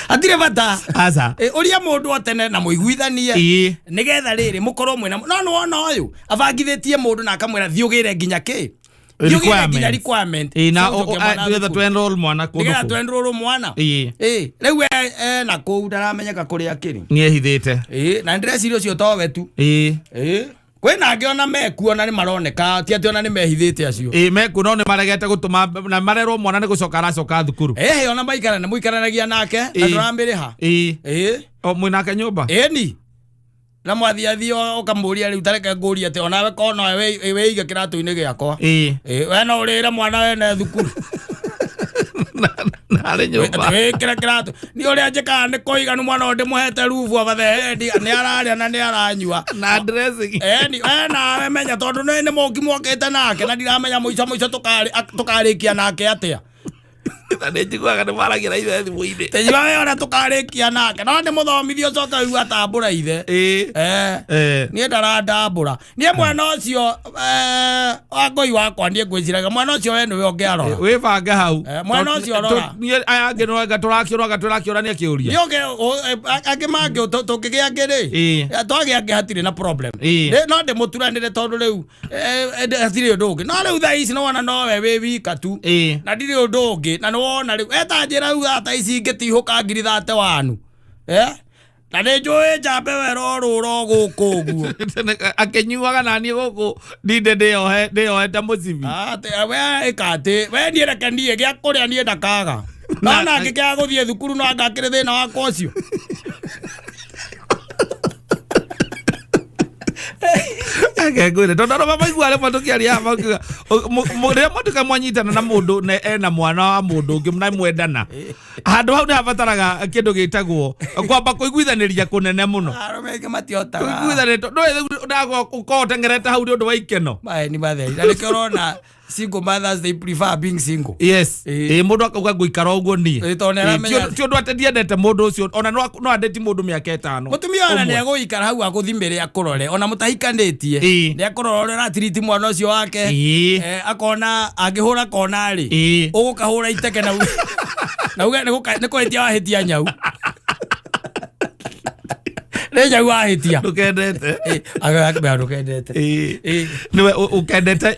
hatirĩ bata. Aca. Ũria mũndũ o tene na mũiguithanie nĩgetha rĩrĩ mũkorwo mwĩna no nĩ wona ũyũ abangithĩtie mũndũ na akamwĩra thiĩ ũgĩre nginya kĩ. Thiĩ ũgĩre nginya Requirements. Requirement. Na Cia gũcokia mwana nĩgetha thukuru. tũ enroll mwana kũndũ Nĩgetha kũu. twenrũrũ mwana. Rĩu na kũu ndaramenyeka kũrĩa akĩrĩ. Nĩ ehithĩte. Na nĩndĩreciria ũcio towe tu. Kwĩna angĩ ona mekuo na nĩ maroneka ti atĩ ona nĩ mehithĩte acio. Ĩ, mekuo no nĩ maregete gũtũma na marerwo mwana nĩ gũcoka aracoka thukuru. Ĩhĩ, ona maikara nĩ mũikaranagia nake na Ĩ. ndũramĩrĩha. Ĩ. Ĩ. O mwĩ nake nyũmba. Ĩni na mwathiathia ũkamũria rĩu tareke ngũrie atĩ onawe korwo nowe wĩige kĩratũ-inĩ gĩakwa. Ĩ. Ĩ, we no ũrĩre mwana wene thukuru. Narĩ nyũmba. Wĩkĩre kĩratũ niĩ ũrĩa njĩkaga nĩ kũiganu mwana ũyũ ndĩmũhete rubu over the head nĩ ararĩa na nĩ aranyua. Na dressing. Eni, we nawe menya tondũ nĩ mũki mwokĩte nake na ndiramenya mũico mũico tũkarĩkia nake atĩa. Na nĩ njiguaga nĩ maragia na ithe thimũ-inĩ. Tĩjua we ũrĩa tũkarĩkia nake no nĩ mũthomithio ũcoke ũigue atambũra ithe. Ĩ. Niĩ ndarandambũra niĩ mwena ũcio wa ngũi wakwa niĩ ngwĩciragia mwena ũcio we nĩwe ũngĩarora. Wĩbange hau. Mwena ũcio rora. Niĩ aya angĩ no anga tũrakĩũraga tũrakĩũrania kĩũria. Niĩ angĩ mangĩ tũngĩgĩa angĩ rĩ, twagĩa angĩ hatirĩ na problem. No ndĩmũturanĩre tondũ rĩu hatirĩ ũndũ ũngĩ, no rĩu thaa ici nĩwona nowe wĩ wika tu. Na ndirĩ ũndũ ũngĩ na nĩwona rĩu eta njĩra rĩu thaa ici ingĩtihũka ngiri thate wanu, na nĩ njũĩ njambe wera ũrũra gũkũ ũguo. Akĩnyuaga na niĩ gũkũ ndinde ndĩyohete mũcibi. Atĩ, we ĩka atĩ we niĩ reke niĩ gĩa kũrĩa niĩ ndakaga no na angĩkĩaga gũthiĩ thukuru no anga akĩrĩ thĩna wakwa ũcio. Reke ngwĩre tondũ andũ maigua rĩmwe tũkĩaria haha makiuga, rĩrĩa mwatuĩka mwanyitana na mũndũ na ena mwana wa mũndũ ũngĩ na mwendana handũ hau nĩ habataraga kĩndũ gĩtagwo kwamba kũiguithanĩria kũnene mũno. Arũme aingĩ matihotaga kũiguithanĩria tondũ ndũĩ ũkorwo ũteng'erete hau nĩ ũndũ wa ikeno. Maeni matheri na nĩkĩo ũrona single mothers, they prefer being single. Yes. Ĩ, mũndũ akauga ngũikara ũguo niĩ. Ĩ, tondũ nĩ aramenya- Ti ũndũ atĩ ndiendete mũndũ ũcio ona no andĩti mũndũ mĩaka 5. Mũtumia ona Ũmwe. nĩ egũikara hau agũthimĩre akũrore ona mũtahikanĩtie. Nĩ akũrora ũrĩa ũratiriti mwana ũcio wake. Akona angĩhũra kona rĩ, ũgũkahũra iteke na na uge nĩ kũhĩtia wahĩtia nyau, nĩ nyau wahĩtia. Ndũkendete. Agakĩmera ndũkendete. Nĩwe ũkendete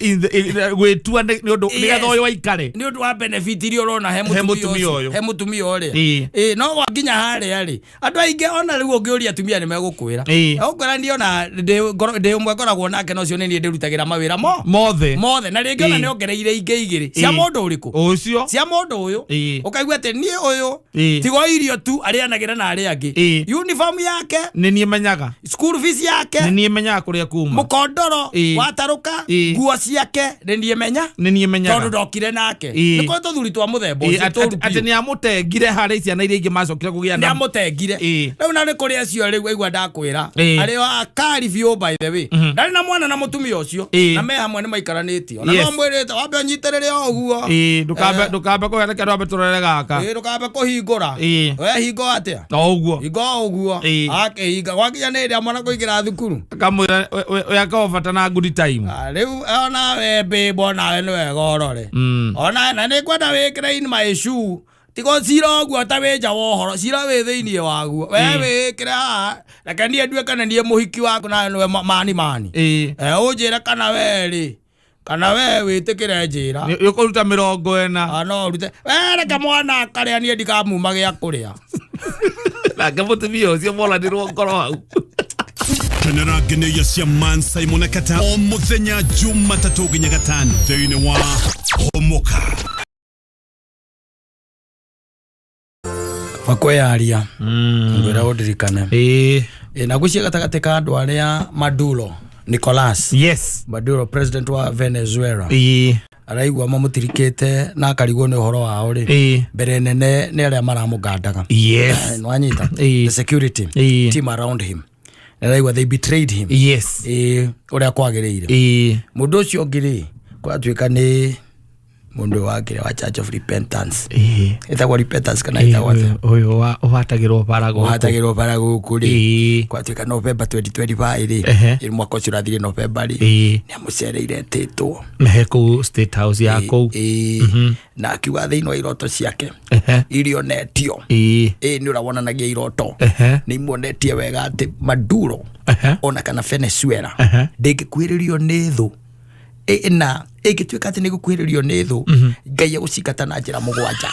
gwĩtua nĩ ũndũ nĩgetha ũyũ aikare nĩ ũndũ wa benefit iria ũrona he He mũtumia mũtumia ũcio, ũyũ. he mũtumia ũrĩa. No gwakinya harĩa rĩ, andũ aingĩ ona rĩu ũngĩũria atumia nĩ megũkwĩra. Megũkwĩra niĩ ona ndĩ ũmwe ngoragwo nake na ũcio nĩ niĩ ndĩrutagĩra mawĩra mo mothe. Mothe na rĩngĩ ona nĩ ongereire ingĩ igĩrĩ cia mũndũ ũrĩkũ. Ũcio. Cia mũndũ ũyũ. Ũkaigua atĩ niĩ ũyũ tigo irio tu arĩanagĩra na arĩa angĩ, uniform yake nĩ niĩ menyaga, school fees yake nĩ niĩ menyaga kũrĩa kuma, mũkondoro watarũka, nguo ciake nĩ niĩ menya nĩ niĩ menyaga tondũ ndokire nake. Nĩ kũrĩ tũthuri twa mũthemba ũcio tũru atĩ biũ. Nĩ amũtengire harĩ ciana iria ingĩ macokire kũgĩa nĩ na amũtengire. Rĩu na nĩ kũrĩ acio rĩu aigua ndakwĩra arĩ wa kari biũ, by the way, ndarĩ na mwana na mũtumia ũcio na me hamwe nĩ maikaranĩtie ona no mwĩrĩte wambe ũnyitĩrĩre o ũguo. Ndũkambe ndũkambe kũhe, reke twambe tũrore gaka. Ndũkambe kũhingũra. We hingo atĩa? O ũguo. Hingo o ũguo. Akĩhinga gwakinya nĩ ĩrĩa mwana kũingĩra thukuru. Akamwĩra we akorwo bata na good time. Ah, rĩu onawe mbĩmbwo onawe nĩ wega ũrore ona na nĩ ngwenda wĩkĩre in my shoe tigo cira ũguo ta wĩ nja wa ũhoro, cira wĩ thĩiniĩ waguo we wĩkĩre haha, reke niĩ ndue kana niĩ mũhiki waku nawe nĩwe mani mani. Ũnjĩre kana we rĩ, kana we wĩtĩkĩre njĩra. Nĩ ũkũruta 40. Ah, no ũrute we, reke mwana akarĩa, niĩ ndikamuma gĩa kũrĩa. Nake mũtumia ũcio moranirwo ngoro hau. Kenera ngeneia cia Man Simon Kata o muthenya Jumatatũ nginya Gatano thĩinĩ wa Homoka. Bakweyaria ngwĩra ũndirikane. Na ngwĩciria gatagatĩ ka andũ arĩa Maduro, Nicolas Maduro, president wa Venezuela, araigua mamũtirikĩte na akarigwo nĩ ũhoro wao rĩ, mbere nene nĩ arĩa maramũgandaga. Nwanyita? The security team around him, araigua they betrayed him. Ũrĩa kwagĩrĩire. Mũndũ ũcio ũngĩ rĩ, kũratuĩka nĩ mũndũ ũyũ wakĩrĩ wa Church of Repentance. Ĩtagwo Repentance kana ĩtagwo atĩa? Ũyũ ũhatagĩrwo bara gũkũ. Ũhatagĩrwo bara gũkũ rĩ, kwatuĩka November 2025 rĩ, mwaka ũcio ũrathire November rĩ, nĩ amũcereire etĩtwo. Ehe, kũu State House ya kũu. Na akiuga thĩinĩ wa iroto ciake iria onetio, nĩ ũrĩa wonanagia iroto, nĩ imuonetie wega atĩ Maduro ona kana Venezuela ndĩngĩkuhĩrĩrio nĩ thũ. Na ĩngĩtuĩka atĩ nĩ gũkuhĩrĩrio nĩ thũ, Ngai egũcingata na njĩra mũgwanja.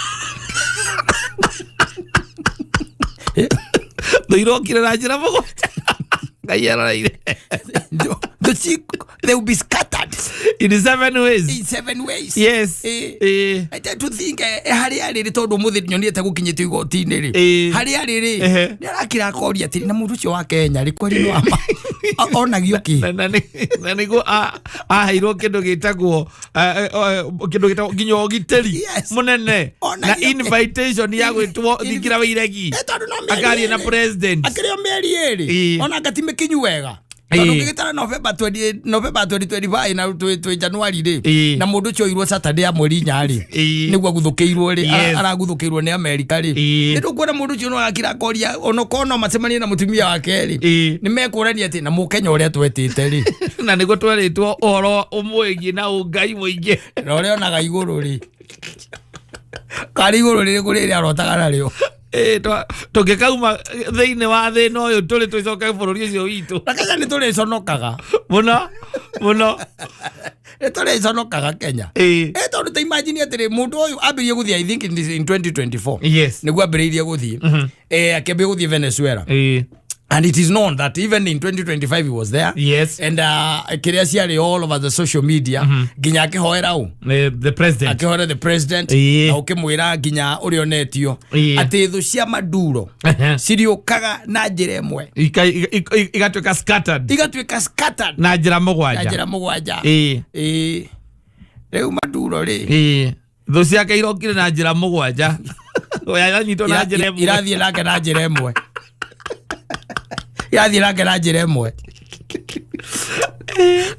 Thũ irokire na njĩra mũgwanja Ngai aroreire. They will be scattered In seven ways. In seven ways. Yes. I tend to think harĩa arĩ rĩ, tondũ ũmũthĩ nyonire gũkinyĩtio igoti-inĩ rĩ, harĩa arĩ rĩ, nĩ arakira akoria atĩrĩ, na mũndũ ũcio wa Kenya rĩ, kweri nĩ wa ma onagio kĩ? Na nĩguo aheirwo kĩndũ gĩtagwo kĩndũ gĩtagwo nginya ũgitĩri mũnene na Onagio kĩ? Invitation ya gwĩtwo thingira wa iregi Tondũ no mĩeri akarie na ĩrĩ. president. Akĩrĩ o mĩeri 2 ona ngati mĩkinyu wega, tondũ ngĩgĩtara November 20, November 2025 na twĩ January rĩ, na mũndũ ũcio oirwo Saturday ya mweri 4 rĩ, nĩguo aguthũkĩirwo rĩ, araguthũkĩirwo nĩ America rĩ, nĩ tũkuona mũndũ ũcio no akira akoria onokorwo no macemanie na mũtumia wake rĩ, nĩ mekũrania atĩ na mũkenya ũrĩa twetĩte rĩ, Na nĩguo twerĩtwo ũhoro ũmwĩgiĩ na ũngai mũingĩ, na ũrĩa onaga igũrũ rĩ, karĩ igũrũ rĩrĩkũ rĩrĩa arotaga narĩo? Tũngĩkauma thĩinĩ wa thĩna ũyũ tũrĩ tũcoke bũrũri ũcio witũ. Na Kenya nĩ tũrĩconokaga. Mũno mũno. Nĩ tũrĩconokaga Kenya. Tondũ ta imagine atĩrĩ, mũndũ ũyũ ambĩrĩrie gũthiĩ, I think in 2024 nĩguo ambĩrĩirie gũthiĩ, akĩambia gũthiĩ Venezuela, and it is known that even in 2025 he was there and kĩrĩa ciarĩ all over the social media, nginya akĩhoera ũ? The president. Akĩhoera the president na ũkĩmwĩra nginya ũrĩa onetio atĩ thũ cia Maduro ciriũkaga na njĩra ĩmwe. Igatuĩka scattered. Igatuĩka scattered. Na njĩra Na 7. Njĩra 7. Rĩu Maduro rĩ, Thũ ciake irokire na njĩra 7, we aranyitwo na njĩra ĩmwe. Irathiĩ nake na njĩra ĩmwe, irathiĩ nake na njĩra ĩmwe.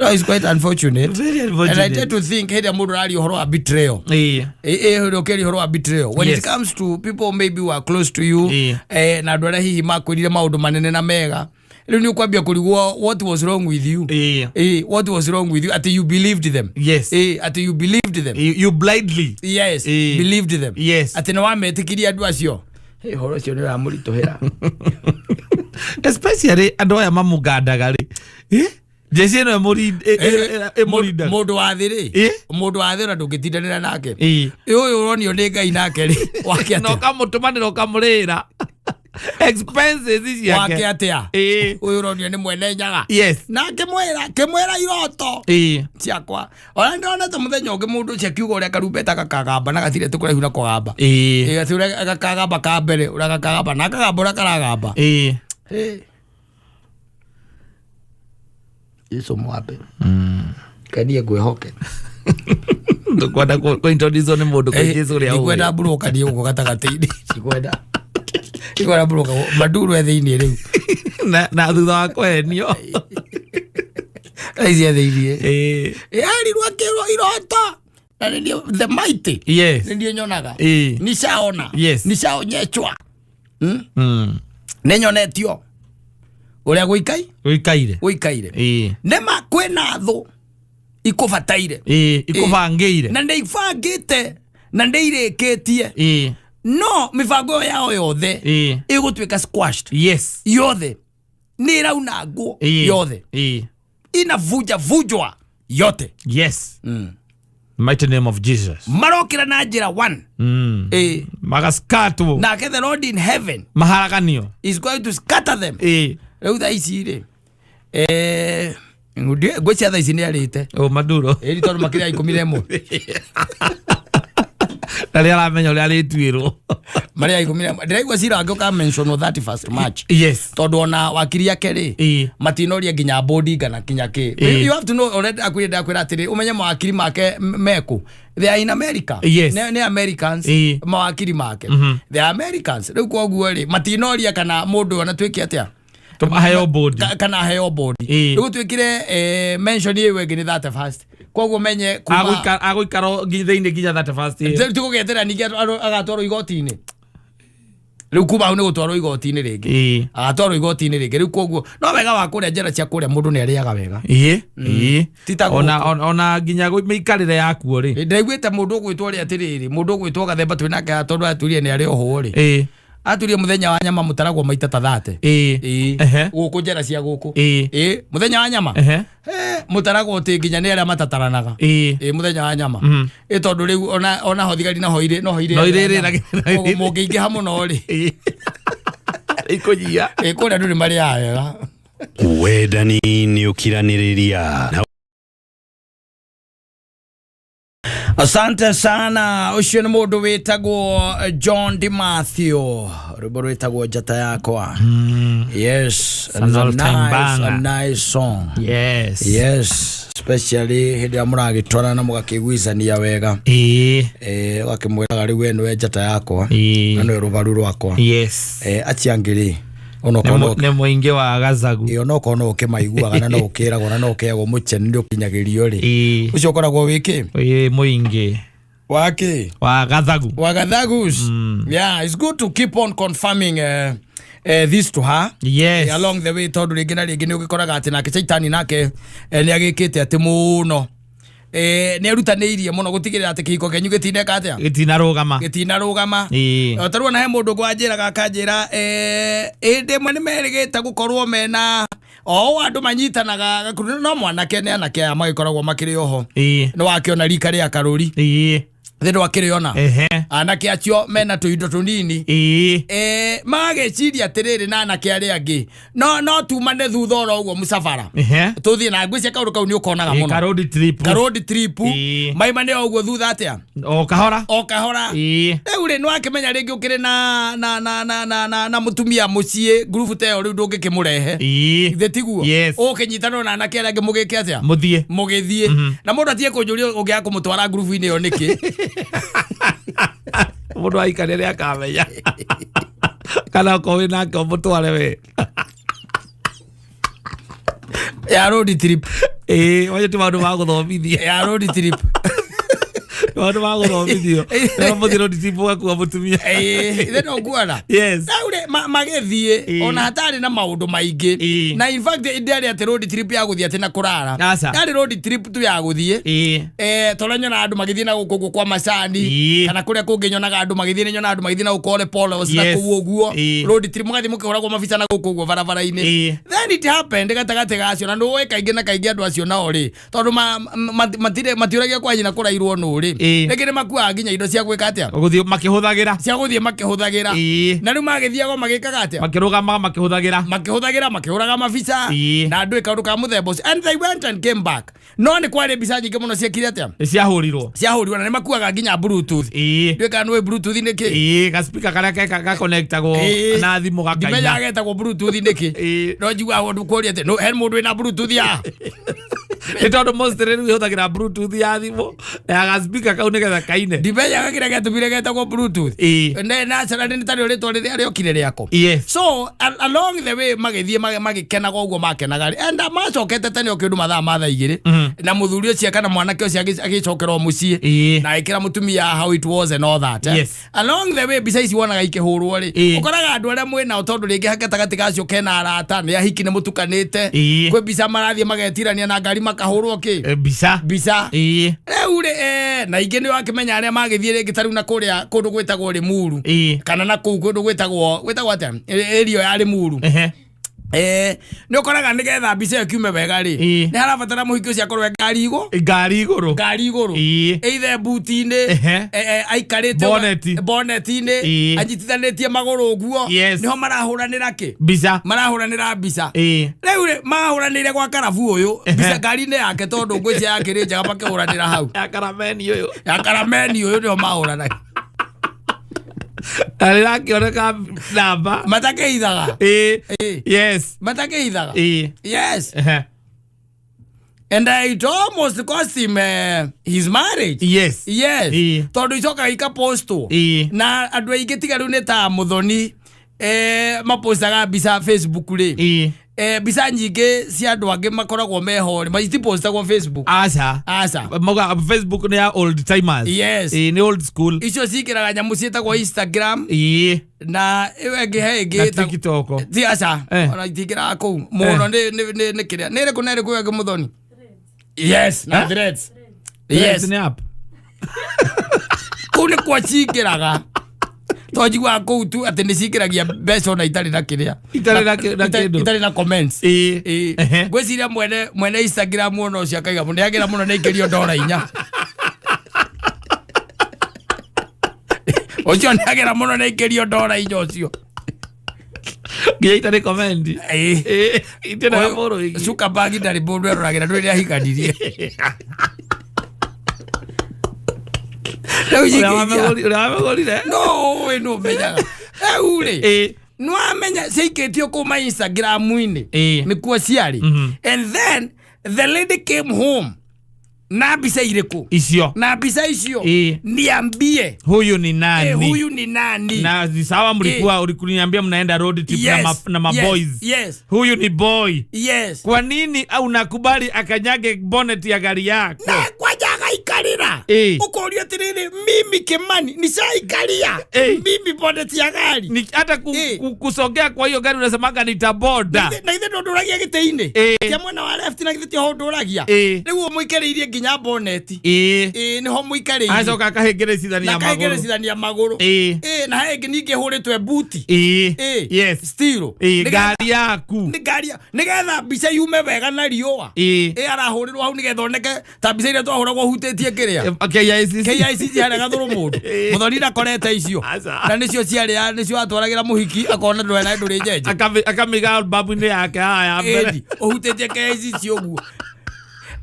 No, it's quite unfortunate. Very And I unfortunate. tend to think hĩndĩ ĩrĩa mũndũ araria ũhoro wa betrayal, hĩndĩ ũkĩaria ũhoro wa betrayal, when it comes to people maybe who are close to you, na andũ arĩa hihi makwĩrire maũndũ manene na mega, rĩu nĩ ũkwambia kũrigwo what was wrong with you. What was wrong with you atĩ you believed them? Atĩ you believed them. You blindly Believed them. Atĩ nĩ wametĩkirie andũ acio. Ũhoro ũcio nĩ ũramũritũhĩra. Especially andũ aya mamugandaga rĩ, jeshi ĩno ĩmũrindaga. Mũndũ wa thĩ rĩ, mũndũ wa thĩ ona ndũngĩtindanĩra nake. Ũyũ ũronio nĩ Ngai nake rĩ, wake Na atĩa? ũkamũtũmanĩra, ũkamũrĩra expenses wake ciake. Atĩa? Ũyũ ũronio nĩ mwene Nyaga na ngĩmwĩra, ngĩmwĩra iroto ciakwa. Ona ndĩronete mũthenya ũngĩ mũndũ ũcio akiuga ũrĩa karumbeta gakagamba na gatirĩ tũkũraihu na kũgamba. Atĩ ũrĩa gakagamba ka mbere, ũrĩa gakagamba na akagamba ũrĩa karagamba. Jesu mwambe kenie ngwĩhoke. Ndũkwenda kũ-introduce nĩ mũndũ kwĩ Jesu ũrĩa ũĩ. Ndikwenda mburuka niĩ gũkũ gatagatĩ-inĩ, ndikwenda mburuka Maduro e thĩiniĩ rĩu. Na thutha wa kũhenio. Thaa ici e thĩiniĩ. Arirwo akĩrwo iroto na nĩ niĩ the mighty, nĩ niĩ nyonaga. Nishaona. Nishaonyechwa. Nĩ nyonetio ũrĩa gũikai Ũikaire. Gũikaire. Nĩma kwĩna thũ ikũbataire. Ikũbangĩire. Na nĩ ibangĩte na nĩ irĩkĩtie, no mĩbango ĩyo yao yothe ĩgũtuĩka squashed. Yothe nĩ ĩraunangwo. Yothe inavunja vunjwa yote. Mighty name of Jesus. Marokĩra na njĩra one. Magaskatwo. Nake the Lord in heaven maharaganio is going to scatter them. Rĩu thaa ici rĩ, ngwĩcia thaa ici nĩ arĩte. O Maduro. Ĩri tondũ makĩria ya 11. Na rĩ aramenya ũrĩa arĩtuĩrwo. Marĩa ya 11 ndĩraigua cira wake ũkamentionwo 31st March, tondũ ona wakiri ake rĩ, matinoria nginya bodi kana kinya kĩ. You have to know already, akwĩrĩ ndakwĩra atĩrĩ, ũmenye mawakiri make meku, they are in America. Nĩ Americans. Mawakiri make, they are Americans. Rĩu koguo rĩ, matinoria kana mũndũ ona twĩke atĩa. Aheo bodi. Kana aheo bodi. Rĩu twĩkire mention ĩyo ĩngĩ nĩ 31st, koguo menye kuma Agũikara thĩinĩ nginya 31st ĩyo. Tigũgeterera ningĩ agatwarwo igoti-inĩ. Rĩu kuma hau nĩ gũtwarwo igoti-inĩ rĩngĩ. Agatwarwo igoti-inĩ rĩngĩ. Rĩu koguo no wega wa kũrĩa njera cia kũrĩa, mũndũ nĩ arĩaga wega. Ĩĩ. Ĩĩ. Ti ta Ona gũkũ. ona nginya mĩikarĩre yakuo rĩ. Ndĩraiguĩte mũndũ ũgwĩtwo ũrĩa atĩrĩrĩ, mũndũ ũgwĩtwo Gathemba twĩ nake haha, tondũ aturie nĩ arĩ ohwo rĩ, aturie mũthenya wa nyama mũtaragwo maita ta 30. Gũkũ njera cia gũkũ. Mũthenya wa nyama, mũtaragwo atĩ nginya nĩ arĩa matataranaga. Mũthenya wa nyama. Tondũ rĩu ona ho thigari naho irĩ noho irĩ No irĩrĩra- Koguo mũngĩingĩha mũno rĩ, Ikũnyia. Kũrĩa andũ nĩ marĩaga wega. Wendani nĩ ũkiranĩrĩria na Asante sana. Ucio nĩ mũndũ wĩtagwo John Di Mathew, rwĩmbo rwĩtagwo Njata Yakwa. Yes, an and it's a all-time nice, banger. a nice song. Yes. Yes, especially hĩndĩ ĩrĩa mũragĩtwarana na mũgakĩiguithania wega. Ĩĩ. Ũgakĩmwĩraga rĩu we nĩwe njata yakwa na nĩwe rũbaru rwakwa. Acio angĩ rĩ, Nĩ nĩ mũingĩ wa gacagu. Ĩ, onokorwo no ũkĩmaiguaga na no ũkĩragwo na no ũkĩagwo mũcheni nĩ ũkinyagĩrio rĩ, ũcio ũkoragwo wĩ kĩ? Ĩĩ, mũingĩ Waki? Wa gathagu. Wagathagus. Yeah, it's good to keep on confirming this to her. Along the way, tondu rĩngĩ na rĩngĩ nĩ ũgĩkoraga atĩ nake Caitani nake nĩ agĩkĩte atĩ mũno, nĩ erutanĩirie mũno gũtigĩrĩra atĩ kĩhiko kĩanyu gĩtineka atĩa? Gĩtinarũgama. Gĩtinarũgama. O tarĩu ona he mũndũ ngwanjĩraga akanjĩra, hĩndĩ ĩmwe nĩ merĩgĩte gũkorwo mena o andũ manyitanaga gakundi, no mwanake nĩ anake aya magĩkoragwo makĩrĩ oho. Nĩ wakĩona rika rĩa karũri thĩ ndwakĩrĩona? Ehe. Anake acio mena tũindo tũnini. Mageciria atĩrĩrĩ, na anake arĩa angĩ no tumane thutha oro ũguo mũcabara, tũthiĩ na ngwĩcia kaũndũ kau nĩ ũkonaga mũno. Ka road trip. Ka road trip. Maimane o ũguo thutha atĩa? O kahora. O kahora. Rĩu rĩ, nĩwakĩmenya rĩngĩ ũkĩrĩ na mũtumia mũciĩ, ngurubu ta ĩyo rĩu ndũngĩkĩmũrehe. Ithe tiguo? Yes. Ũkĩnyitanwo na anake arĩa angĩ mũgĩke atĩa? Mũthiĩ. Mũgĩthiĩ na mũndũ atige kũnjũria ũngĩaga kũmũtwara ngurubu-inĩ ĩyo nĩkĩ. Mũndũ aikarĩa nĩ akamenya kana okorwo wĩ nake ũmũtware we. Ya road trip. Ĩĩ, macio ti maũndũ ma gũthomithia. Ya road trip. Maũndũ ma gũthomithio. Rĩrĩa mũthiĩ road trip ũgakua mũtumia. Ĩĩ, ithe no nguona. Rĩu rĩ, magĩthiĩ ona hatarĩ na maũndũ maingĩ, na in fact ndĩarĩ atĩ road trip ya gũthiĩ atĩ na kũrara. Aca. Yarĩ road trip tu ya gũthiĩ. Tondũ nyonaga andũ magĩthiĩ na gũkũ ũguo kwa macani, kana kũrĩa kũngĩ nyonaga andũ magĩthiĩ, nĩ nyonaga andũ magĩthiĩ na gũkũ Ole Polos na kũu ũguo. Road trip mũgathiĩ mũkĩhũragwo mabica na gũkũ ũguo barabara-inĩ. Then it happened gatagatĩ gacio, na nĩũĩ kaingĩ na kaingĩ andũ acio nao rĩ, tondũ matirĩ matiũragia kwa nyina kũrairwo nũ rĩ, rĩngĩ nĩ makuaga nginya indo cia gwĩka atĩa? Gũthiĩ makĩhũthagĩra. Cia gũthiĩ makĩhũthagĩra. Na rĩu magĩthiago magĩkaga atĩa? Makĩrũgamaga makĩhũthagĩra. Makĩhũthagĩra, makĩhũraga mabica na andũ kaũndũ ka mũthemba ũcio, and they went and came back, no nĩ kwarĩ mbica nyingĩ mũno ciekire atĩa? Nĩ ciahũrirwo. Ciahũrirwo na nĩ makuaga nginya Bluetooth. Ndiũĩ kana nĩũĩ Bluetooth nĩ kĩ. Ĩĩ, gaspika karĩa gaconnectagwo na thimũ Ndimenyaga gakaina. getagwo Bluetooth nĩkĩ. No njiguaga ũndũ kũria atĩ, "No, he mũndũ wĩna Bluetooth ya?" Nĩ tondũ mostly rĩu ĩhũthagĩra Bluetooth ya thimũ na ya gaspika kau nĩgetha kaine. Ndimenyaga kĩrĩa gĩatũmire getagwo Bluetooth. Ne naturally nĩ tarĩo rĩtwa rĩrĩa rĩokire rĩako. So along the way magĩthiĩ magĩkenaga ũguo makenaga rĩ, and macokete tene o kĩndũ mathaa ma thaa 2, na mũthuri ũcio kana mwanake ũcio agĩcokera o mũciĩ na agĩkĩra mũtumia how it was and all that, eh. Along the way mbica ici wonaga ikĩhũrwo rĩ, ũkoraga andũ arĩa mwĩnao, tondũ rĩngĩ gatagatĩ gacio kena arata, nĩ ahiki, nĩ mũtukanĩte, kwĩ mbica marathiĩ magetirania na ngari makahũrwo kĩ? Mbica. Mbica. Rĩu rĩ, na ingĩ nĩ wakĩmenya arĩa magĩthiĩ rĩngĩ tarĩu na kũrĩa kũndũ gwĩtagwo Rĩmuru, kana na kũu kũndũ gwĩtagwo atĩa, area ya Rĩmuru, nĩ ũkoraga nĩgetha mbica ĩyo kiume wega rĩ, nĩ harabatara mũhiki ũcio akorwo e ngari igũ Ngari igũrũ. Ngari igũrũ, either buti-inĩ, aikarĩte Boneti. boneti-inĩ, anyitithanĩtie magũrũ ũguo. Nĩho marahũranĩra kĩ? Mbica. Marahũranĩra mbica. Rĩu rĩ, mahũranĩire gwa karabu ũyũ mbica ngari-inĩ yake, tondũ ngwĩcia yakĩrĩ njega, makĩhũranĩra hau. Ya karameni ũyũ. Ya karameni ũyũ nĩho mahũranaga. Na rĩrakĩoneka namba. Matakĩithaga. Matakĩithaga. Yes. And it almost cost him his marriage. Yes. Tondũ icokaga ikapostwo na andũ aingĩ, tiga rĩu nĩ ta mũthoni, mapostaga mbica Facebook rĩ, mbica nyingĩ cia andũ angĩ makoragwo meho rĩ, itipostagwo Facebook. Aca. Aca. Mauga Facebook nĩ ya old timers. Ĩĩ, nĩ old school. Icio cikĩraga nyamũ ciĩtagwo Instagram na ĩyo ĩngĩ he ĩngĩ Na TikTok. Ti aca. Ona itingĩraga kũu mũno. Nĩ kĩrĩa nĩ ĩrĩkũ na ĩrĩkũ ĩyo ĩngĩ, mũthoni? Yes, na Eh? Threads. Threads Yes. nĩ app. Kũu nĩ kwa cingĩraga, to njiguaga kũu tu atĩ nĩ cingĩragia mbeca ona itarĩ na kĩrĩa. Itarĩ na kĩndũ. Itarĩ na comments. Ngwĩciria mwene Instagram ona ũcio akaiga nĩagĩra mũno nĩ aikĩrio $4. Ũcio nĩagĩra mũno nĩ aikĩrio $4 ũcio. Nginya itarĩ komendi. Ĩĩ. Itiendaga mũndũ wiki. Zuckerberg ndarĩ mũndũ eroragĩra ndũrĩ nĩahiganirie. Rĩu Ũrĩa ingĩikia- ũrĩa wamĩgũrire. No ũĩ nũ ũmenyaga. Rĩu rĩ, Ĩĩ. nĩwamenya ciaikĩtio kuma Instagram-inĩ. Ĩĩ. Nĩkuo ciarĩ. Mhm. And then the lady came home na mbica irĩkũ? Icio. Na mbica icio. Ĩĩ. Niambie. Huyu ni nani? Eh, huyu ni nani? Na ni sawa mlikuwa uliniambia mnaenda road trip Yes, na ma yes, boys. Yes. Huyu ni boy. Yes. Kwa nini au unakubali akanyage bonnet ya gari yako? Na kwanja agaikarĩra. Ĩĩ. Ũkorio atĩrĩrĩ, mimi Kimani nishaikaria Ĩĩ. mimi bonnet ya gari. Ni hata Ĩĩ. kusongea kwa hiyo gari unasemaga nitaboda. Na ithe ndũndũragia gĩtĩ-inĩ Ĩĩ. kĩa mwena wa left na githĩ tiho ndũragia Ĩĩ. rĩu ũmũikarĩirie nginya bonnet. Ĩĩ. Ĩĩ nĩho mũikarĩirie. Acoka akahĩngĩrĩcithania Na magũrũ. kahĩngĩrĩcithania magũrũ. Ĩĩ. Ĩĩ na he ĩngĩ ningĩ ĩhũrĩtwo buti. Ĩĩ. Ĩĩ. Yes. Steel. Ĩĩ, Nĩgetha- ngari yaku. nĩ ngari nĩgetha mbica yume wega na riũa. Ĩĩ. Ĩĩ arahũrĩrwo hau nĩgetha oneke ta mbica iria twahũragwo hutĩtie kĩrĩa. KICC. KICC harĩa gathũrũ mũndũ. Ĩĩ. Mũthoni ndakorete icio. Aca. Na nĩcio ciarĩ nĩcio atwaragĩra mũhiki akona ndũrĩ na ndũrĩ njenje. Akamĩiga albamu-inĩ yake haha ya mbere. Ĩni ũhutĩtie KICC ũguo.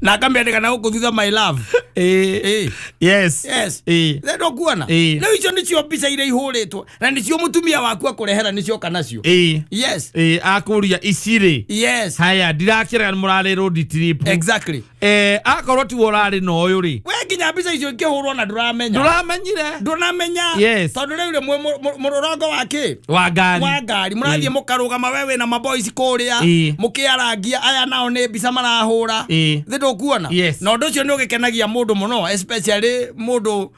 Na akamĩandĩka na gũkũ thutha my love. Ĩĩ. Ĩĩ. Yes. Yes. Ĩĩ. Rĩu ndũkuona? Ĩĩ. Rĩu icio nĩcio mbica iria ihũrĩtwo na nĩcio mũtumia waku akũrehera nĩcio oka nacio. Ĩĩ. Yes. Ĩĩ, akũria ici rĩ. Yes. Haya, ndirakĩra nĩ mũrarĩ road trip. Exactly. Eh, akorwo tiwe ũrarĩ na ũyũ rĩ. We nginya mbica icio ikĩhũrwo na ndũramenya. Ndũramenyire. Ndũramenya. Yes. Tondũ rĩu rĩmwe mũrũrongo wa kĩ? Wa ngari. Wa ngari mũrathiĩ mũkarũgama we wĩna maboys kũrĩa Ĩĩ. mũkĩarangia aya nao nĩ mbica marahũra. Ĩĩ. Thĩ ndũkuona? Yes. Na ũndũ ũcio nĩ ũgĩkenagia mũndũ mũno especially mũndũ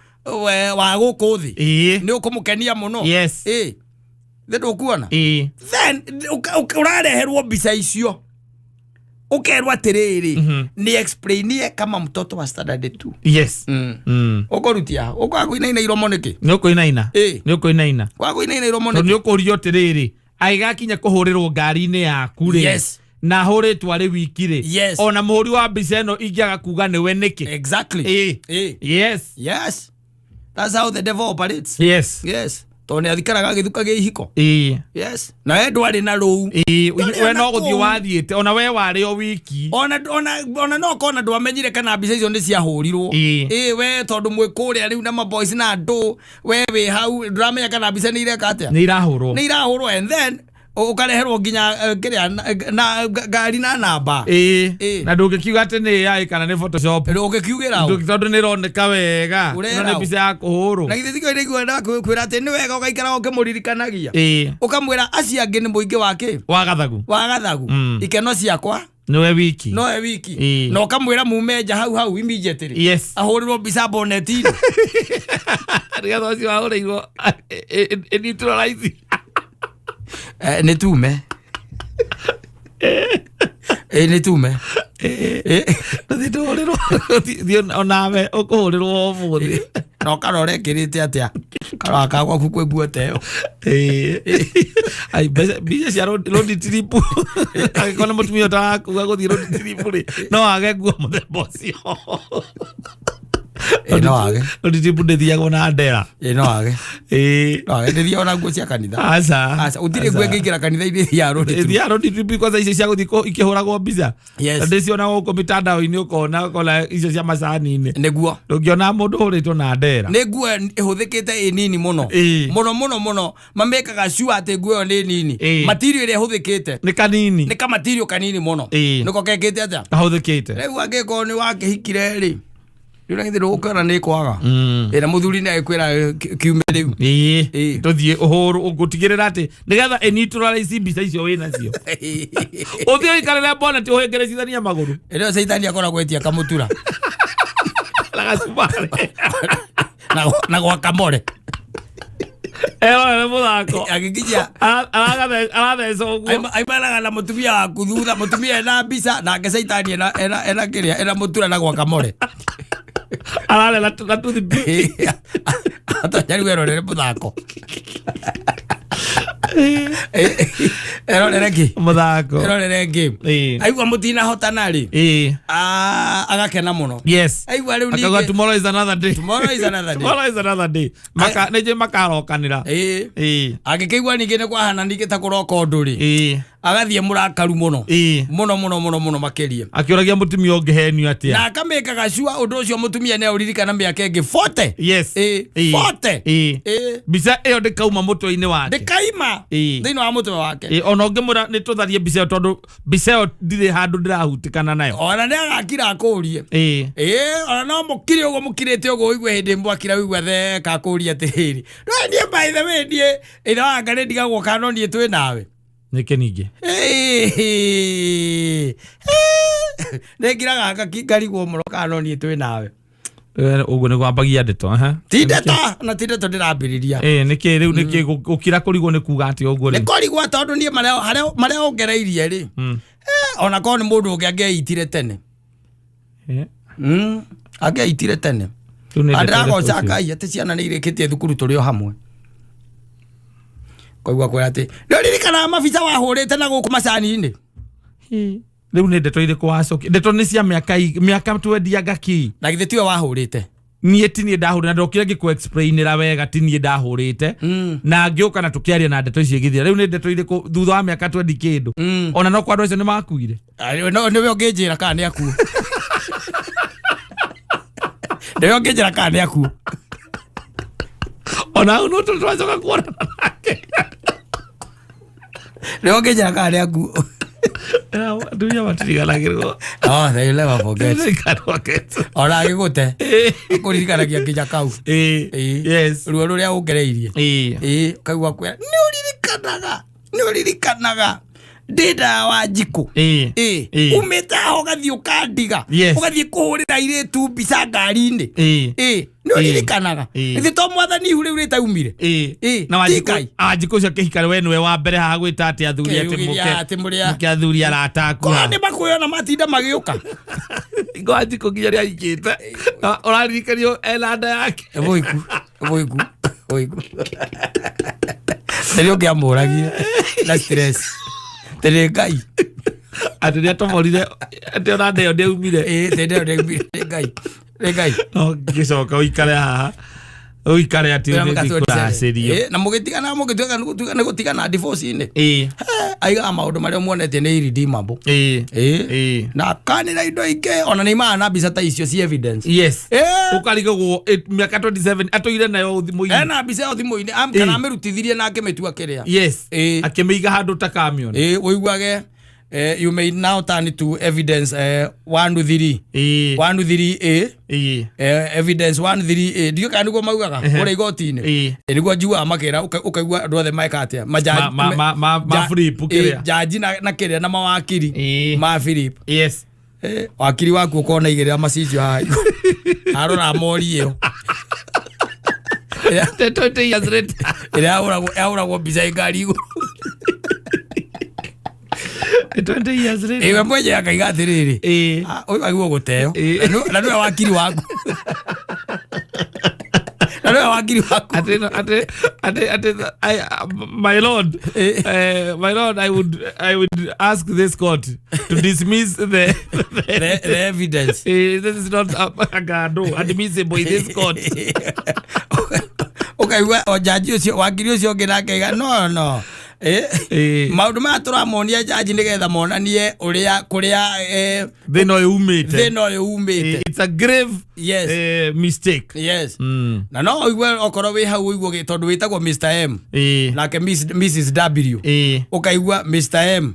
wa gũkũ thĩ. Ĩĩ. Nĩ ũkũmũkenia mũno. Yes. Ĩĩ. Thĩ ndũkuona? Ĩĩ. Then ũrareherwo mbica icio ũkerwo atĩrĩrĩ nĩ explainie kama mtoto wa standard 2. Yes. Ũkũrutia ũkwaga kũinaina iromo nĩkĩ? Nĩ ũkũinaina. Ĩĩ. Nĩ ũkũinaina. Kwaga kũinaina iromo Tondũ nĩkĩ? nĩ ũkũrio atĩrĩrĩ, agĩgakinya kũhũrĩrwo ngari-inĩ yaku rĩ. Yes. Na ahũrĩtwo arĩ wiki rĩ. Yes. Ona mũhũri wa mbica ĩno ingĩaga kuga nĩwe nĩkĩ. Exactly. Ĩĩ. Ĩĩ. Yes. Yes. That's how the devil operates. Yes. Yes. Tondũ nĩ athikaraga agĩthukagia ihiko. Ĩĩ. Yes. Na we ndwarĩ na rũu. Ĩĩ, Ndwarĩ we na no gũthiĩ kũu. wathiĩte ona we warĩ o wiki. Ona no kona ndwamenyire kana mbica icio nĩ ciahũrirwo. Ĩĩ. Ĩĩ we tondũ mwĩ kũrĩa rĩu na maboys na andũ we wĩ hau ndũramenya kana mbica nĩ ireka atĩa. Nĩ irahũrwo. Nĩ irahũrwo and then ũkareherwo nginya kĩrĩa na ngari na namba. Ĩĩ. Ĩĩ. Na ndũngĩkiuga atĩ nĩ AI kana nĩ Photoshop. Ũngĩkiugĩra ũ? Tondũ nĩ ĩroneka wega. Ũrera Ĩno nĩ ũ? mbica ya kũhũrwo. Na githĩ tikio ndaiguaga kwĩra atĩ nĩ wega ũgaikara ũkĩmũririkanagia. Ĩĩ. Ũkamwĩra acio angĩ nĩ mũingĩ wa kĩ? Wa gathagu. Wa gathagu. Ikeno ciakwa Nĩwe wiki. nowe wiki. Ĩĩ. Na ũkamwĩra mume nja hau hau immediately. Yes. Ahũrĩrwo mbica boneti-inĩ. Nĩgetha ũcio wahũrĩirwo ĩ neutralize. Nĩ tume. Ĩĩ nĩ tume. Ĩĩ. Ndũthiĩ tũhũrĩrwo. Thiĩ onawe ũkũhũrĩrwo ũmũthĩ. Na ũkarora ĩkĩrĩte atĩa. Karora ka gwaku kwĩ nguo ta ĩyo. Ĩĩ. Ai, mbica cia road trip. Angĩkorwo nĩ mũtumia ũtarakuga gũthiĩ road trip rĩ, no age nguo mũthemba ũcio. Ĩĩ no age. Road trip ndĩthiagwo na ndera. Ĩĩ no age. Ĩĩ. No age. Ndĩthiaga na nguo cia kanitha. Aca. Aca. Gũtirĩ nguo ĩngĩingĩra kanitha-inĩ ya road trip. Ĩthiaga road trip kwanza icio cia gũthiĩ ikĩhũragwo mbica. Yes. Ndĩciona gũkũ mĩtandao-inĩ ũkona icio cia macani-inĩ. Nĩguo. Ndũngĩona mũndũ ũhũrĩtwo na ndera. Nĩ nguo ĩhũthĩkĩte ĩ nini mũno. Ĩĩ. Mũno mũno mũno mamĩkaga sure atĩ nguo ĩyo nĩ nini. Ĩĩ. Material ĩrĩa ĩhũthĩkĩte. Nĩ kanini. Nĩ kamatirio kanini mũno. Ĩĩ. Nĩko kekĩte atĩa? Kahũthĩkĩte. Rĩu angĩkorwo nĩ wakĩhikire rĩ, rĩu na githĩ ndũgũkĩona nĩ kwaga. Ĩ na mũthuri nĩ agĩkwĩra kiume rĩu. Ĩĩ. Ĩĩ. Tũthiĩ ũhũrwo gũtigĩrĩra atĩ nĩgetha ĩ neutralize mbica icio wĩ nacio. Ũthiĩ ũikarĩre bonnet ũhĩngĩrĩcithania magũrũ. Ĩrĩa caitani akoragwo etia kamũtura. Na gacumarĩ. Na gwakamore. Erorere mũthako. Agĩkinyia Aratheca ũguo. Aimanaga na mũtumia waku thutha, mũtumia ena mbica nake caitani ena kĩrĩa ena mũtura na gwakamore. Ararĩa na toothpick. Atonya rĩu erorere mũthako. Erorere kĩ? Mũthako. Erorere game. Aigua mũtinahotana rĩ, agakena mũno. Aigua rĩu Akauga ningĩ tomorrow is another day. Tomorrow is another day. Tomorrow is another day. Maka nĩnjũĩ makarokanĩra. Angĩkĩigua ningĩ nĩ kwahana ningĩ ta kũroka ũndũ rĩ, agathiĩ mũrakaru mũno mũno mũno mũno mũno makĩria. Akĩũragia mũtumia ũngĩhenio atĩa. Na akamĩkaga cua ũndũ ũcio mũtumia nĩ aũririkana mĩaka ĩngĩ 40. 40. Mbica ĩyo ndĩkauma mũtwe-inĩ wake. Ndĩkaima thĩinĩ wa mũtwe wake. Ona ũngĩmwĩra nĩ tũtharie mbica ĩyo, tondũ mbica ĩyo ndirĩ handũ ndĩrahutikana nayo. Ona nĩ agakira akũrie. Ona no mũkire ũguo mũkirĩte ũguo ũigue hĩndĩ mwakira ũigue theka akũrie atĩrĩrĩ, no niĩ by the way niĩ ithe wa Ngai ndigagwo kana no niĩ twĩ nawe. Nĩkĩ ningĩ? Nĩ ngiraga ngarigwo mũno kana no niĩ twĩ nawe. Ũguo nĩ gwambagia ndeto. Ti ndeto, na ti ndeto ndĩrambĩrĩria. Nĩkĩ rĩu, nĩkĩ gũkira kũrigwo nĩ kuga atĩa ũguo Nĩ rĩu? kũrigwo tondũ niĩ marĩa ongereirie rĩ, ona korwo nĩ mũndũ ũngĩ angĩaitire tene. Angĩaitire tene. Rĩu nĩ ndeto ĩrĩkũ Ndĩragoca ũcio? Ngai atĩ ciana nĩ irĩkĩtie thukuru tũrĩ o hamwe. Koigua kwĩra atĩ nĩ ũririkanaga mabica wahũrĩte na gũkũ macani-inĩ? Rĩu nĩ ndeto irĩkũ wacokia? Ndeto nĩ cia mĩaka mĩaka twendianga kĩ? Na githĩ tiwe wahũrĩte? Niĩ ti niĩ ndahũrĩte, na ndokire ngĩkũ-explainĩra wega ti niĩ ndahũrĩte, na ngĩũka na tũkĩaria na ndeto icio igĩthira. Rĩu nĩ ndeto irĩkũ thutha wa mĩaka twendi kĩndũ? Ona no kwa andũ acio nĩ makuire. No nĩwe ũngĩnjĩra kana nĩ akuo. Nĩwe ũngĩnjĩra kana nĩ akuo. Ona hau no tũtwacoka kuonana nake. Nĩwe ũngĩnjĩra kana nĩ akuo. Atumia matiriganagĩrwo. Oh, they never forget. They can forget. Ona agĩgũte akũririkanagia nginya kau. Ruo rũrĩa ũngereirie. Ũkaigua kwĩra nĩ ũririkanaga, nĩ ũririkanaga ndĩ ndawa njikũ. Umĩte haha ũgathiĩ ũkandiga, ũgathiĩ kũhũrĩra airĩtu mbica ngari-inĩ. Nĩ ũririkanaga. Githĩ to mwathani ihu rĩu rĩtaumire? Na Ti Wanjikũ Ngai. Wanjikũ ũcio akĩhika we nĩwe wa mbere haha gwĩta atĩ athuri atĩ Kĩyugithia mũke atĩ mũrĩ a- mũke athuri arata aku Korwo haha. nĩ makwĩona matinda magĩũka. Ngo Wanjikũ nginya nĩ ahikĩte. Na ũraririkanio ena nda yake. Mũiku, mũiku, mũiku. Tĩrĩ ũngĩamũragia na stress. Tĩrĩ Ngai. Atĩ nĩ atoborire atĩ ona nda ĩyo ndĩaumire. Tĩrĩ ndĩaumire, nĩ Ngai. Nĩ Ngai. No ngĩcoka ũikare haha. Ũikare atĩ ũthiĩ kũracĩrio. Na mũgĩtigana mũgĩtuĩka nĩ gũtigana divorce-inĩ. Aigaga maũndũ marĩa muonetie nĩ irredeemable. Na akanĩra indo ingĩ ona nĩ imaga na mbica ta icio ci evidence. Ũkarigagwo mĩaka 27 atũire nayo thimũ-inĩ. Ena mbica ĩyo thimũ-inĩ, kana amĩrutithirie na akĩmĩtua kĩrĩa. Akĩmĩiga handũ ta kamion. Ũiguage, you may now turn to evidence 1 to 3. 1 to 3 A. Evidence 1 3 A. Ndiũĩ kana nĩguo maugaga kũrĩa igoti-inĩ. Nĩguo njugaga makĩra, ũkaigua andũ othe meka atĩa? Majaji, Ma flip kĩrĩa. Jaji na kĩrĩa na mawakiri. Ma flip. Wakiri waku ũkona igĩrĩra macicio haha igũrũ. Arora mori ĩyo. 20 years later. Ĩrĩa yahũragwo mbica ĩ ngari igũrũ. 20 years later. Ĩwe mwenye akaiga atĩrĩrĩ, ũyũ agĩrĩirwo gũteo. Na nĩwe wakiri waku. Na nĩwe wakiri waku. Atĩ, atĩ, atĩ, atĩ, I, my lord, my lord, I would ask this court to dismiss the evidence. This is not no, admissible in this court. Ũkaigua o jaji ũcio, wakiri ũcio ũngĩ nake aiga, no, no. Maũndũ maya tũramonia jaji nĩgetha monanie ũrĩa kũrĩa, Thĩna ũyũ umĩte. Thĩna ũyũ umĩte. It's a grave, mistake. Na no ũigue okorwo wĩ hau ũigue tondũ wĩtagwo Mr M. Nake Mrs W. Ũkaigua Mr M.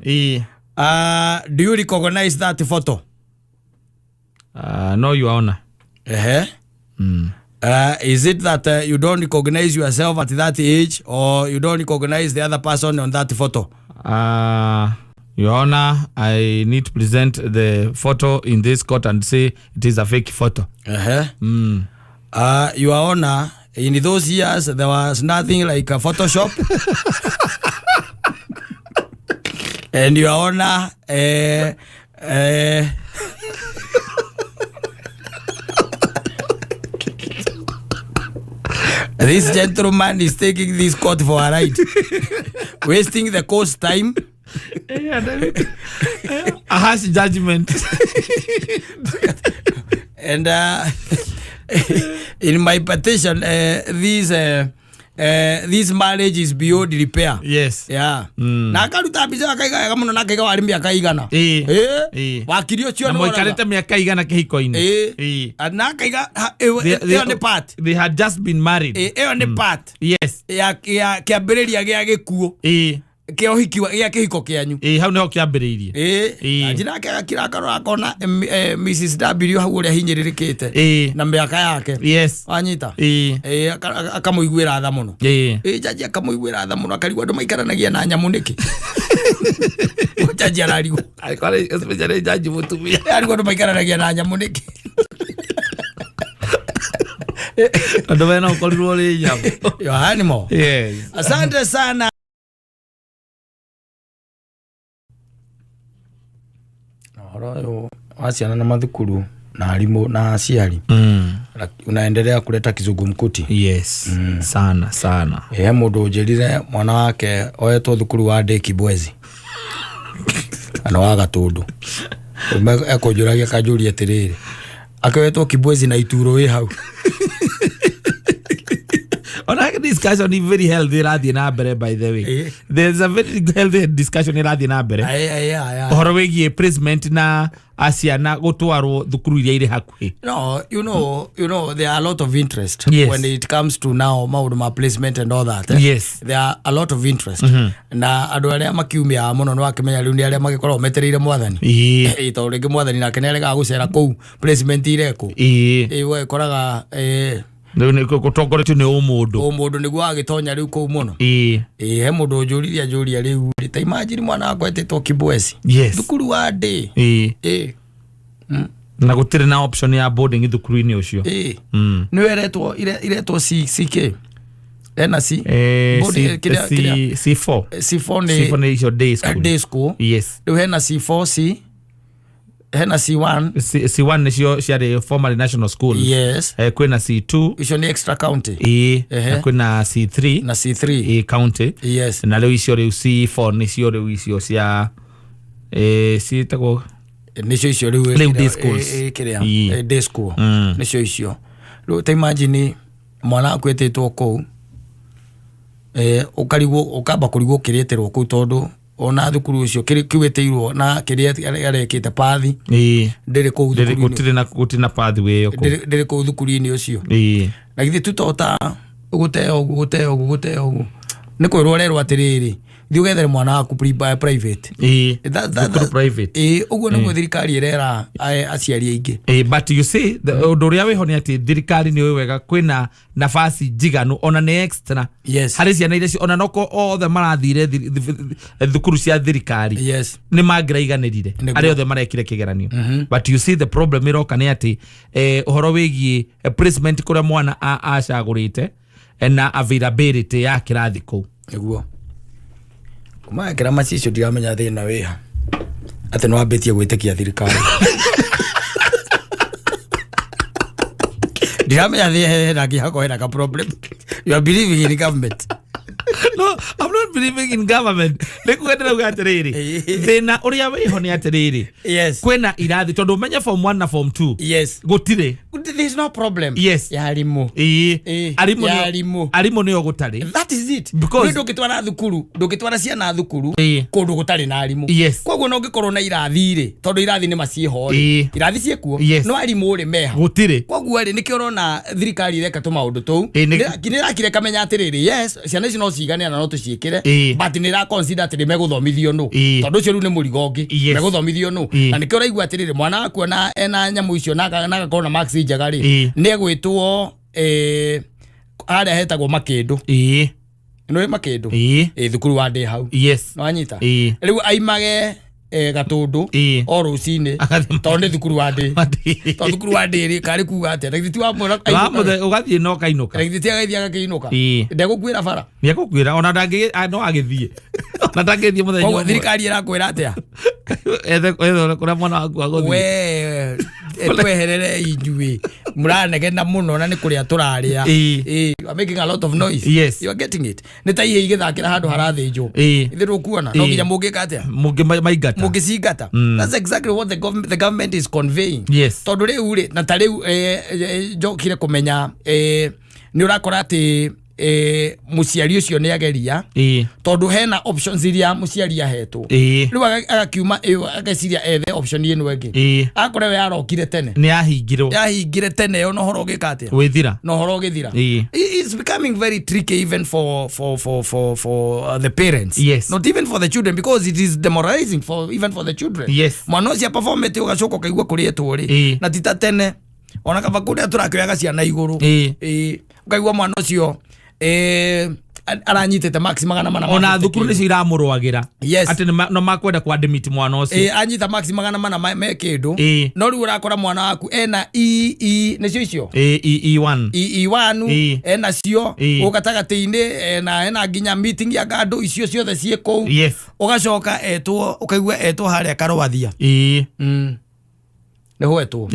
Do you recognize that photo? No, Your Honor. Is it that you don't recognize yourself at that age, or you don't recognize the other person on that photo? Your Honor, I need to present the photo in this court and say it is a fake photo. Your Honor, in those years there was nothing like a Photoshop. And Your Honor, This gentleman is taking this court for a ride, wasting the court's time. A harsh judgment. And in my petition, this marriage is beyond repair. Yes. Yeah. Na akaruta mbica akaiga wega mũno, na akaiga warĩ mĩaka igana. Ĩĩ. Ĩĩ. Ĩĩ. Wakiri ũcio Na nĩ moikarĩte mĩaka igana kĩhiko-inĩ. Ĩĩ. Ĩĩ. Na akaiga ĩyo ĩyo nĩ part. They had just been married. Ĩĩ, ĩyo nĩ part Yes. ya kĩambĩrĩria gĩa gĩkuũ Ĩĩ. kĩa ũhiki gĩa kĩhiko kĩanyu. Ĩĩ, hau nĩho kĩambĩrĩirie. Ĩĩ. Ĩĩ. Anjira ake agakira akarora akona Mrs W hau ũrĩa hinyĩrĩrĩkĩte Ĩĩ. na mĩaka yake. Yes. Wanyita? Ĩĩ. Ĩĩ, akamũiguĩra tha mũno. Ĩĩ. Ĩĩ, jaji akamũiguĩra tha mũno, akarigwo andũ maikaranagia na nyamũ nĩkĩ. Jaji ararigwo. Angĩkorwo especially jaji mũtumia. Arigwo andũ maikaranagia na nyamũ nĩkĩ. Andũ mena ũkorirwo ũrĩ nyamũ. Your animal. Yes. Asante sana. Ũhoro ũyũ wa ciana na mathukuru na arimũ na aciari unaendelea kuleta kizungumkuti. Yes. Sana sana. He mũndũ ũnjĩrire mwana wake oetwo thukuru wa Ndĩ Kibwezi kana wa Gatũndũ, ekũnjũragia akanjũria atĩrĩrĩ, akĩoetwo Kibwezi na ituro wĩ hau. Ona discussion is very healthy ĩrathiĩ na mbere, by the way. There's a very healthy discussion ĩrathiĩ na mbere Aye, aye, aye, aye. ũhoro wĩgiĩ placement na aciana gũtwarwo thukuru iria irĩ hakuhĩ. No, there are a lot of interest when it comes to now maũndũ ma placement and all that. Eh? There are a lot of interest. Na andũ arĩa makiumia mũno nĩ wakĩmenya rĩu nĩ arĩa magĩkoragwo metereire mwathani. Ĩĩ. Ĩ, tondũ rĩngĩ mwathani nake nĩ aregaga gũcera kũu placement irekwo. Ĩĩ. Ĩ, ũgagĩkoraga Rĩu nĩ gũtongoretio nĩ ũmũndũ. Ũmũndũ nĩguo agĩtonya rĩu kũu mũno. Ĩĩ. Ĩ, he mũndũ ũnjũririe anjũria rĩu rĩ, ta imagine mwana wakwa etĩtwo Kibwezi. Yes. Thukuru wa ndĩ. Ĩĩ. Ĩ. Na gũtirĩ na option ya boarding thukuru-inĩ ũcio. Ĩ. Nĩ iretwo iretwo C CK. Ena C. Eh, Board, C, C, C4. C4 nĩ C4 nĩ icio day school. Day school. Yes. Rĩu hena C4 C, hena C1. C1 nĩcio ciarĩ formerly national school. Yes. Eh, kwĩna C2. Icio nĩ extra county. Ĩĩ. Ehe. Na kwĩna C3. Na C3. Ĩĩ, county. Yes. Na rĩu icio rĩu C4 nĩcio rĩu icio cia ciĩtagwo Nĩcio icio rĩu Rĩu day schools. Kĩrĩa Ĩĩ. Day school. Nĩcio icio rĩu ta imagine mwana waku etĩtwo kũu, ũkarigwo, ũkamba kũrigwo kĩrĩtĩrwo kũu, tondũ ona thukuru ũcio kĩu ĩtĩirwo na kĩrĩa arekĩte pathi ndĩrĩ kũu Ndĩrĩ- thukuru-inĩ. Gũtirĩ na pathway ĩyo kũu. Ndĩrĩ kũu thukuru-inĩ ũcio. Na githĩ tutota gũteo ũguo, gũteo ũguo, gũteo ũguo, nĩ kwĩrwo ũrerwo atĩrĩrĩ, thiĩ ũgethere mwana waku private. Ĩĩ. Thukuru private. Ĩĩ, ũguo nĩguo thirikari ĩrera aciari aingĩ. But you see, ũndũ ũrĩa wĩho nĩ atĩ thirikari nĩ ũĩ wega kwĩna nafasi njiganu ona nĩ extra harĩ ciana iria ona noko othe marathire thukuru cia thirikari nĩ mangĩraiganĩrire arĩa othe marekire kĩgeranio. But you see, the problem ĩroka nĩ atĩ ũhoro wĩgiĩ placement kũrĩa mwana acagũrĩte na availability ya kĩrathi kũu. Nĩguo kuma ekĩra macicio, ndiramenya thĩna wĩha atĩ nĩ wambĩtie gwĩtĩkia thirikari. Ndiramenya hena kĩhako, hena ka problem. You are believing in government. No, I'm not believing in government. Nĩ kuga ndĩrauga atĩrĩrĩ, thĩna ũrĩa wĩho nĩ atĩrĩrĩ, kwĩna irathi, tondũ ũmenye form 1 na form 2 gũtirĩ. There is no problem ya arimũ. Ĩĩ. Ĩĩ, Arimũ ya arimũ. Arimũ nĩo gũtarĩ. That is it. Because- Nĩ ndũngĩtwara thukuru, ndũngĩtwara ciana thukuru kũndũ gũtarĩ na arimũ. Koguo no ũngĩkorwo na irathi rĩ, tondũ irathi nĩ maciĩho rĩ, irathi ciĩkuo, no arimũ rĩ meha? Gũtirĩ. Koguo rĩ, nĩkĩo ũrona thirikari ĩreka tũmaũndũ tũu. Ĩĩ. Nĩ ĩrakire kamenya atĩrĩrĩ, yes, ciana ici no cigane na no tũciĩkĩre, but nĩ ĩra consider atĩrĩ, megũthomithio nũ? Tondũ ũcio rĩu nĩ mũrigo ũngĩ. Megũthomithio nũ? Na nĩkĩo ũraigua atĩrĩrĩ, mwana waku ona ena nyamũ icio na agakorwo na marks njega rĩ, nĩ egwĩtwo harĩa hetagwo Makĩndũ. Nĩ Makĩndũ? Ĩĩ. Ĩ, thukuru wa ndĩ hau. Nĩwanyita? Ĩĩ. Rĩu aimage Gatũndũ o rũcinĩ Agathiĩ tondũ nĩ thukuru wa ndĩ. Matĩ. Tondũ thukuru wa ndĩ rĩ, karĩ kuga atĩa? Na githĩ ti wamwĩra Wamũthe ũgathiĩ na ũkainũka. Na githĩ ti agĩthiĩ agakĩinũka? Ndegũkuĩra bara. Nĩekũkwĩra ona ndangĩ no agĩthiĩ ona ndangĩthiĩ mũthenya Koguo ũmwe. thirikari ĩrakwĩra atĩa? Ethe kũrĩa mwana waku agũthiĩ. We. Tweherere inyuĩ mũranegena mũno na nĩ kũrĩa tũrarĩa. You are making a lot of noise. You are getting it. Nĩ ta ihe igĩthakĩra handũ harathĩnjwo. Ithe ndũkuona no nginya mũngĩka atĩa? Mũngĩmaingata. Mũngĩcingata. That's exactly what the government is conveying. Tondũ rĩu rĩ, na ta rĩu njokire kũmenya, nĩ ũrakora atĩ mũciari ũcio nĩ ageria, tondũ hena options iria mũciari ahetwo. Rĩu agakiuma ĩyo, ageciria ethe option ĩno ĩngĩ. Akora ĩyo yarokire tene. Nĩ yahingirwo. Yahingire tene ĩyo, na ũhoro ũgĩka atĩa? Gwĩthira. Na ũhoro ũgĩthira. It's becoming very tricky even for the parents, not even for the children, because it is demoralizing for even for the children. Mwana ũcio aperformete, ũgacoka ũkaigua kũrĩetwo rĩ. Na ti ta tene, ona kaba kũrĩa tũrakĩoyaga ciana igũrũ. Ũkaigua mwana ũcio aranyitĩte max 400 ma Ona 50 thukuru kĩndũ. nĩcio iramũrũagĩra atĩ no makwenda kwadmit mwana ũcio. Anyita max 400 me kĩndũ. No rĩu ũrakora mwana waku ena E E nĩcio icio. E1. E1. Ena cio. Gatagatĩ-inĩ ena nginya meeting ya ngandũ icio ciothe ciĩ kũu. Ũgacoka etwo, ũkaigua etwo harĩa Karwathia. Nĩho etwo.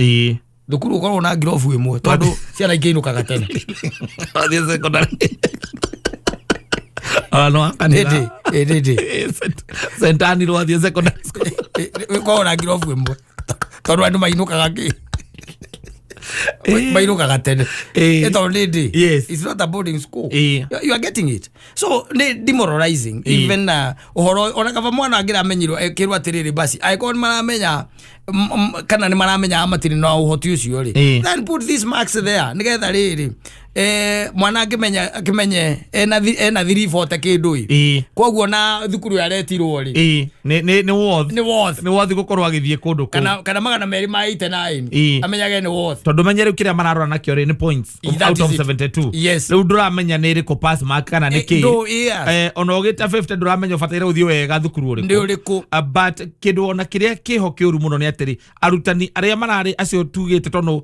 Thukuru ũkorwo na ngirobu ĩmwe tondũ ciana ingĩinũkaga tene. Wathiĩ secondary. Ona no kanitha. Ĩndĩ ĩndĩ. Sentani rwathiĩ secondary school. Ũkorwo na ngirobu ĩmwe tondũ andũ mainũkaga kĩ mainũkaga tene. Tondũ nĩ it's not a boarding school. You are getting it. So nĩ demoralizing even ũhoro ona kaba mwana angĩramenyirwo ekĩrwo atĩrĩrĩ, basi angĩkorwo nĩ maramenya kana nĩ maramenya matirĩ na ũhoti ũcio rĩ, then put these marks there nĩgetha rĩrĩ mwana akĩmenya akĩmenye ena 340 kĩndũ ĩ. Koguo na thukuru yaretirwo rĩ, Nĩ worth. Nĩ worth. Nĩ worth gũkorwo agĩthiĩ kũndũ kũu. Kana 289. Amenyage nĩ worth. Tondũ menye rĩu kĩrĩa mararora nakĩo rĩ nĩ points That out is of it. 72. Rĩu ndũramenya nĩ ĩrĩkũ pass mark kana nĩ kĩ. No, yes. Ona ũgĩte 50 ndũramenya ũbataire gũthiĩ wega thukuru ũrĩkũ. Nĩ ũrĩkũ. But kĩndũ ona kĩrĩa kĩho kĩũru mũno nĩ atĩrĩ, arutani arĩa mararĩ acio tugĩte, tondũ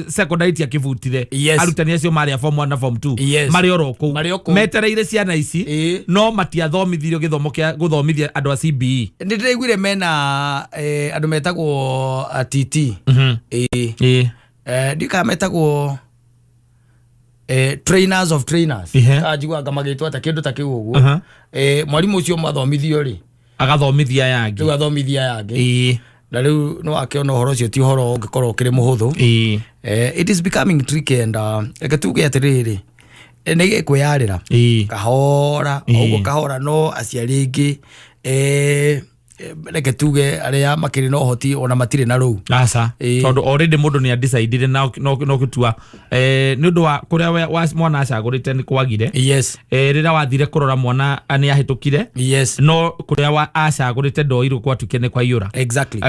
secondary tiakĩbutire, arutani acio marĩ a form 1 na form 2 marĩ oro kũu. Marĩ o kũu. Metereire ciana ici. No matiathomithirio gĩthomo kĩa gũthomithia andũ a CBE. Nĩ ndĩraiguire mena andũ metagwo TT. Ndiũĩ kana metagwo trainers of trainers. Kanjiguaga magĩtwo ata kĩndũ ta kĩu ũguo. Mwarimũ ũcio mathomithio rĩ, Agathomithia aya angĩ. Rĩu athomithia aya angĩ. Na rĩu nĩ wakĩona ũhoro ũcio ti ũhoro ũngĩkorwo ũkĩrĩ mũhũthũ. It is becoming tricky and reke tuge atĩrĩrĩ, nĩ gĩkwĩyarĩra kahora o ũguo kahora, no aciari aingĩ, reke tuge arĩa makĩrĩ na ũhoti ona matirĩ na rũu. Aca. Tondũ already mũndũ nĩ adecidire na no gũtua nĩ ũndũ wa kũrĩa mwana acagũrĩte nĩ kwagire. Rĩrĩa wathire kũrora mwana nĩ ahĩtũkire, no kũrĩa acagũrĩte ndoirwo gwatuĩkire nĩ kwaiyũra.